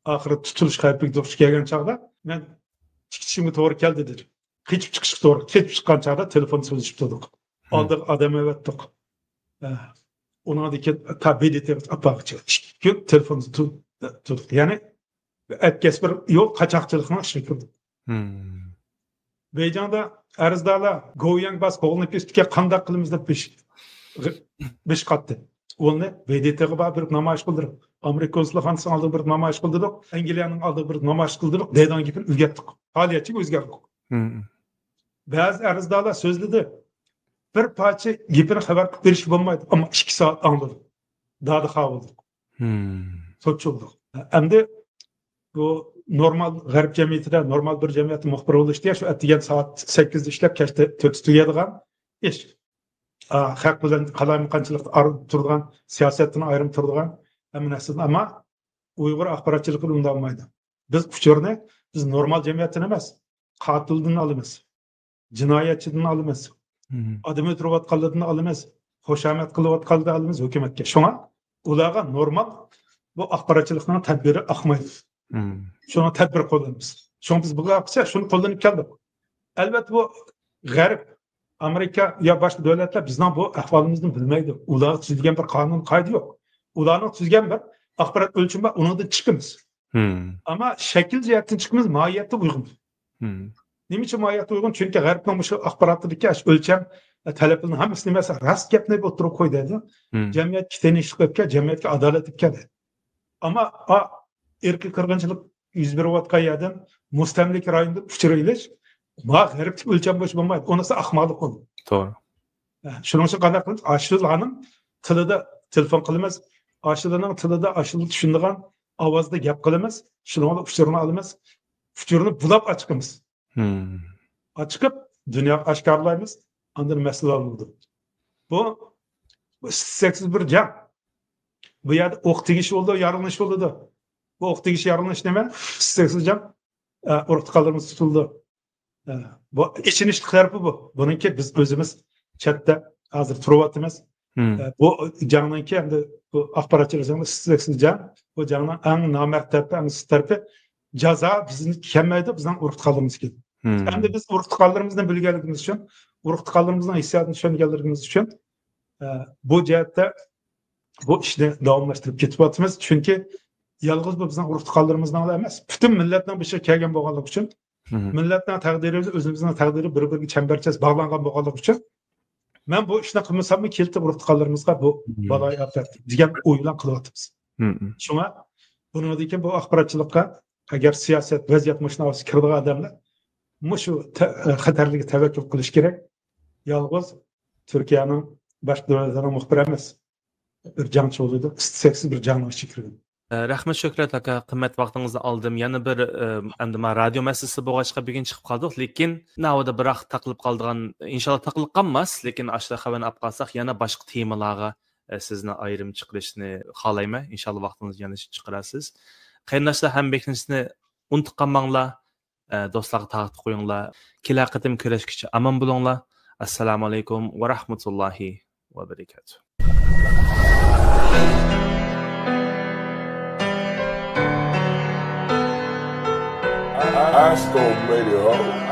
ئاخىرى تۇتۇلۇش خەۋپىگە دۇچ كەلگەن چاغدا مەن چىقىشىمغا توغرا كەلدى دېدى. قېچىپ چىقىشقا توغرا، قېچىپ چىققان چاغدا تېلېفون سۆزلىشىپ تۇردۇق. ئالدىغا ئادەم ئەۋەتتۇق. ئە، ئۇنىڭدىن كېيىن تا ب د ت ئاپارغىچە ئىككى كۈن تېلېفوندا تۇ-، تۇردۇق. يەنى ئەتكەس بىر يول قاچاقچىلىقنىڭ ئىچىگە كىردۇق. بېيجىڭدا ئەرزدارلار گوۋۇيۈەنگە بارسا قوغلىنىپ كېتىپتىكەن، قانداق قىلىمىز دەپ بېشى، بېشى قاتتى. ئۇنى ب د ت غا بارىپ بېرىپ نامايىش قىلدۇردۇق. ئامېرىكا كونسۇلخانىسىنىڭ ئالدىغا بېرىپ نامايىش قىلدۇردۇق. ئەنگلىيەنىڭ ئالدىغا بېرىپ نامايىش قىلدۇردۇق. دەيدىغان گېپىنى ئۆگەتتۇق. پائالىيەتچىگە ئۆزگەردۇق. بەزى ئەرزدارلار سۆزلىدى. بىر پارچە گېپىنى خەۋەر قىلىپ بېرىشكە بولمايدۇ. ئەمما ئىككى سائەت ئاڭلىدۇق. دادىخاھ بولدۇق. سوتچى بولدۇق. ئەمدى بۇ نورمال غەرب جەمئىيىتىدە، نورمال بىر جەمئىيەتتە مۇخبىر بولۇش دېگەن شۇ ئەتىگەن سائەت سەككىزدە ئىشلەپ، كەچتە تۆتتە تۈگەيدىغان ئىش. ئا، خەق بىلەن قالايمىقانچىلىقتا ئار-، تۇرىدىغان، سىياسەتتىن ئايرىم تۇرىدىغان ھەممە نەرسىدىن. ئەمما ئۇيغۇر ئاخباراتچىلىقى ئۇنداق بولمايدۇ. بىز ئۇچۇرنى بىز نورمال جەمئىيەتتىن ئەمەس، قاتىلدىن ئالىمىز، جىنايەتچىدىن ئالىمىز، ئادەم ئۆلتۈرۈۋاتقانلاردىن ئالىمىز، خۇشامەت قىلىۋاتقانلاردىن ئالىمىز ھۆكۈمەتكە. شۇڭا ئۇلارغا نورمال بۇ ئاخباراتچىلىقنىڭ تەدبىرى ئاقمايدۇ. شۇڭا تەدبىر قوللىنىمىز. شۇڭا بىز بۇ ۋاقىتقىچە شۇنى قوللىنىپ كەلدۇق. ئەلۋەتتە، بۇ غەرب، ئامېرىكا يا باشقا دۆلەتلەر بىزنىڭ بۇ ئەھۋالىمىزنى بىلمەيدۇ. ئۇلارغا تۈزۈلگەن بىر قانۇن قائىدە يوق. ئۇلارنىڭ تۈزگەن بىر ئاخبارات ئۆلچىمى بار، ئۇنىڭدىن چىقىمىز. ئەمما شەكىل جەھەتتىن چىقىمىز، ماھىيەتتە ئۇيغۇن. نېمە ئۈچۈن ماھىيەتتە ئۇيغۇن؟ چۈنكى غەربنىڭ مۇشۇ ئاخباراتىدىكى ئاشۇ ئۆلچەم، تەلەپلىرىنىڭ ھەممىسى نېمە دېسە، راست گەپنى ئوتتۇرىغا قوي دەيدۇ. جەمئىيەتكە تىنچلىق ئېلىپ كەل، جەمئىيەتكە ئادالەت ئېلىپ كەل دەيدۇ. ئەمما ئا، ئىرقىي قىرغىنچىلىق يۈز بېرىۋاتقان يەردىن مۇستەملىكە رايوندا ئۇچۇر ئېلىش، ما غەربتىكى ئۆلچەم بويىچە بولمايدۇ. ئۇنىسى ئاخماقلىق بولىدۇ. توغرا. ھە، شۇنىڭ ئۈچۈن قانداق قىلىمىز؟ ئاشۇلارنىڭ تىلىدا تېلېفون قىلىمىز. ئاشۇلارنىڭ تىلىدا، ئاشۇلار چۈشىنىدىغان ئاۋازدا گەپ قىلىمىز. شۇنىڭدا ئۇچۇرنى ئالىمىز. ئۇچۇرنى بۇلاپ ئاچىقىمىز. ئاچىقىپ دۇنياغا ئاشكارىلايمىز. ئاندىن مەسىلە ھەل بولىدۇ. بۇ، بۇ ئىستىكسىز بىر جەڭ. بۇ يەردە ئوق تېگىش بولىدۇ، يارىلىنىش بولىدۇ. بۇ ئوق تېگىش، يارىلىنىش نېمە؟ ئىستىكسىز جەڭ. ئە، ئۇرۇق تۇغقانلىرىمىز تۇتۇلىدۇ. ئە، بۇ ئېچىنىشلىق تەرىپى بۇ. بۇنىڭكى بىز ئۆزىمىز چەتتە ھازىر تۇرۇۋاتىمىز. ئە، بۇ جەڭنىڭكى ئەمدى بۇ ئاخباراتچىلار جەڭ، ئىستىكسىز جەڭ. بۇ جەڭنىڭ ئەڭ نامەرد تەرىپى، ئەڭ سىس تەرىپى جازا بىزنىڭكى كەلمەيدۇ، بىزنىڭ ئۇرۇق تۇغقانلىرىمىزنىڭكى. ئەمدى بىز ئۇرۇق تۇغقانلىرىمىزنى بىلگەنلىكىمىز ئۈچۈن، ئۇرۇق تۇغقانلىرىمىزنىڭ ھېسسىياتىنى چۈشەنگەنلىكىمىز ئۈچۈن، ئە، بۇ جەھەتتە بۇ ئىشنى داۋاملاشتۇرۇپ كېتىۋاتىمىز. چۈنكى يالغۇز بۇ بىزنىڭ ئۇرۇق تۇغقانلىرىمىزنىڭلا ئەمەس، پۈتۈن مىللەتنىڭ بېشىغا كەلگەن بولغانلىقى ئۈچۈن، مىللەتنىڭ تەقدىرى، ئۆزىمىزنىڭ تەقدىرى بىر-بىرىگە چەمبەرچاس باغلانغان بولغانلىقى ئۈچۈن، مەن بۇ ئىشنى قىلمىساممۇ كېلىپ ئۇرۇق تۇغقانلىرىمىزغا بۇ بالا ئاپەت دېگەن ئوي بىلەن قىلىۋاتىمىز. شۇڭا بۇنىڭدىن كېيىن بۇ ئاخباراتچىلىققا ئەگەر سىياسەت، ۋەزىيەت مۇشۇنىڭ ئاستىدا كىرىدىغان ئادەملەر مۇشۇ تە-، خەتەرلىككە تەۋەككۈل قىلىش كېرەك. يالغۇز تۈركىيەنىڭ، باشقا دۆلەتلەرنىڭ مۇخبىرى ئەمەس، بىر جەڭچى بولىدۇ، ئىستىكسىز بىر جەڭنىڭ ئىچىگە كىرگەن. ئە، رەھمەت، شۆھرەت ئاكا، قىممەت ۋاقتىڭىزنى ئالدىم. يەنە بىر، ئە، ئەمدى ما رادىيو مەسىلىسى بولغاچقا بۈگۈن چىقىپ قالدۇق، لېكىن ناۋادا بىراق تاقىلىپ قالىدىغان، ئىنشاللا تاقىلىپ قالماس، لېكىن ئاشۇنداق خەۋەرنى ئاپ قالساق يەنە باشقا تېمىلارغا، ئە، سىزنى ئايرىم چىقىرىشنى خالايمەن. ئىنشاللا ۋاقتىڭىزنى يەنە چىقىرارسىز. قېرىنداشلار، ھەمبەھسنى ئۇنتۇپ قالماڭلار. ئە، دوستلارغا تارقىتىپ قويۇڭلار. كېلەر قېتىم كۆرۈشكىچە ئامان بولۇڭلار. ئەسسالامۇ ئەلەيكۇم ۋە رەھمەتۇللاھى ۋە بەرىكاتۇھ. Astro Radio.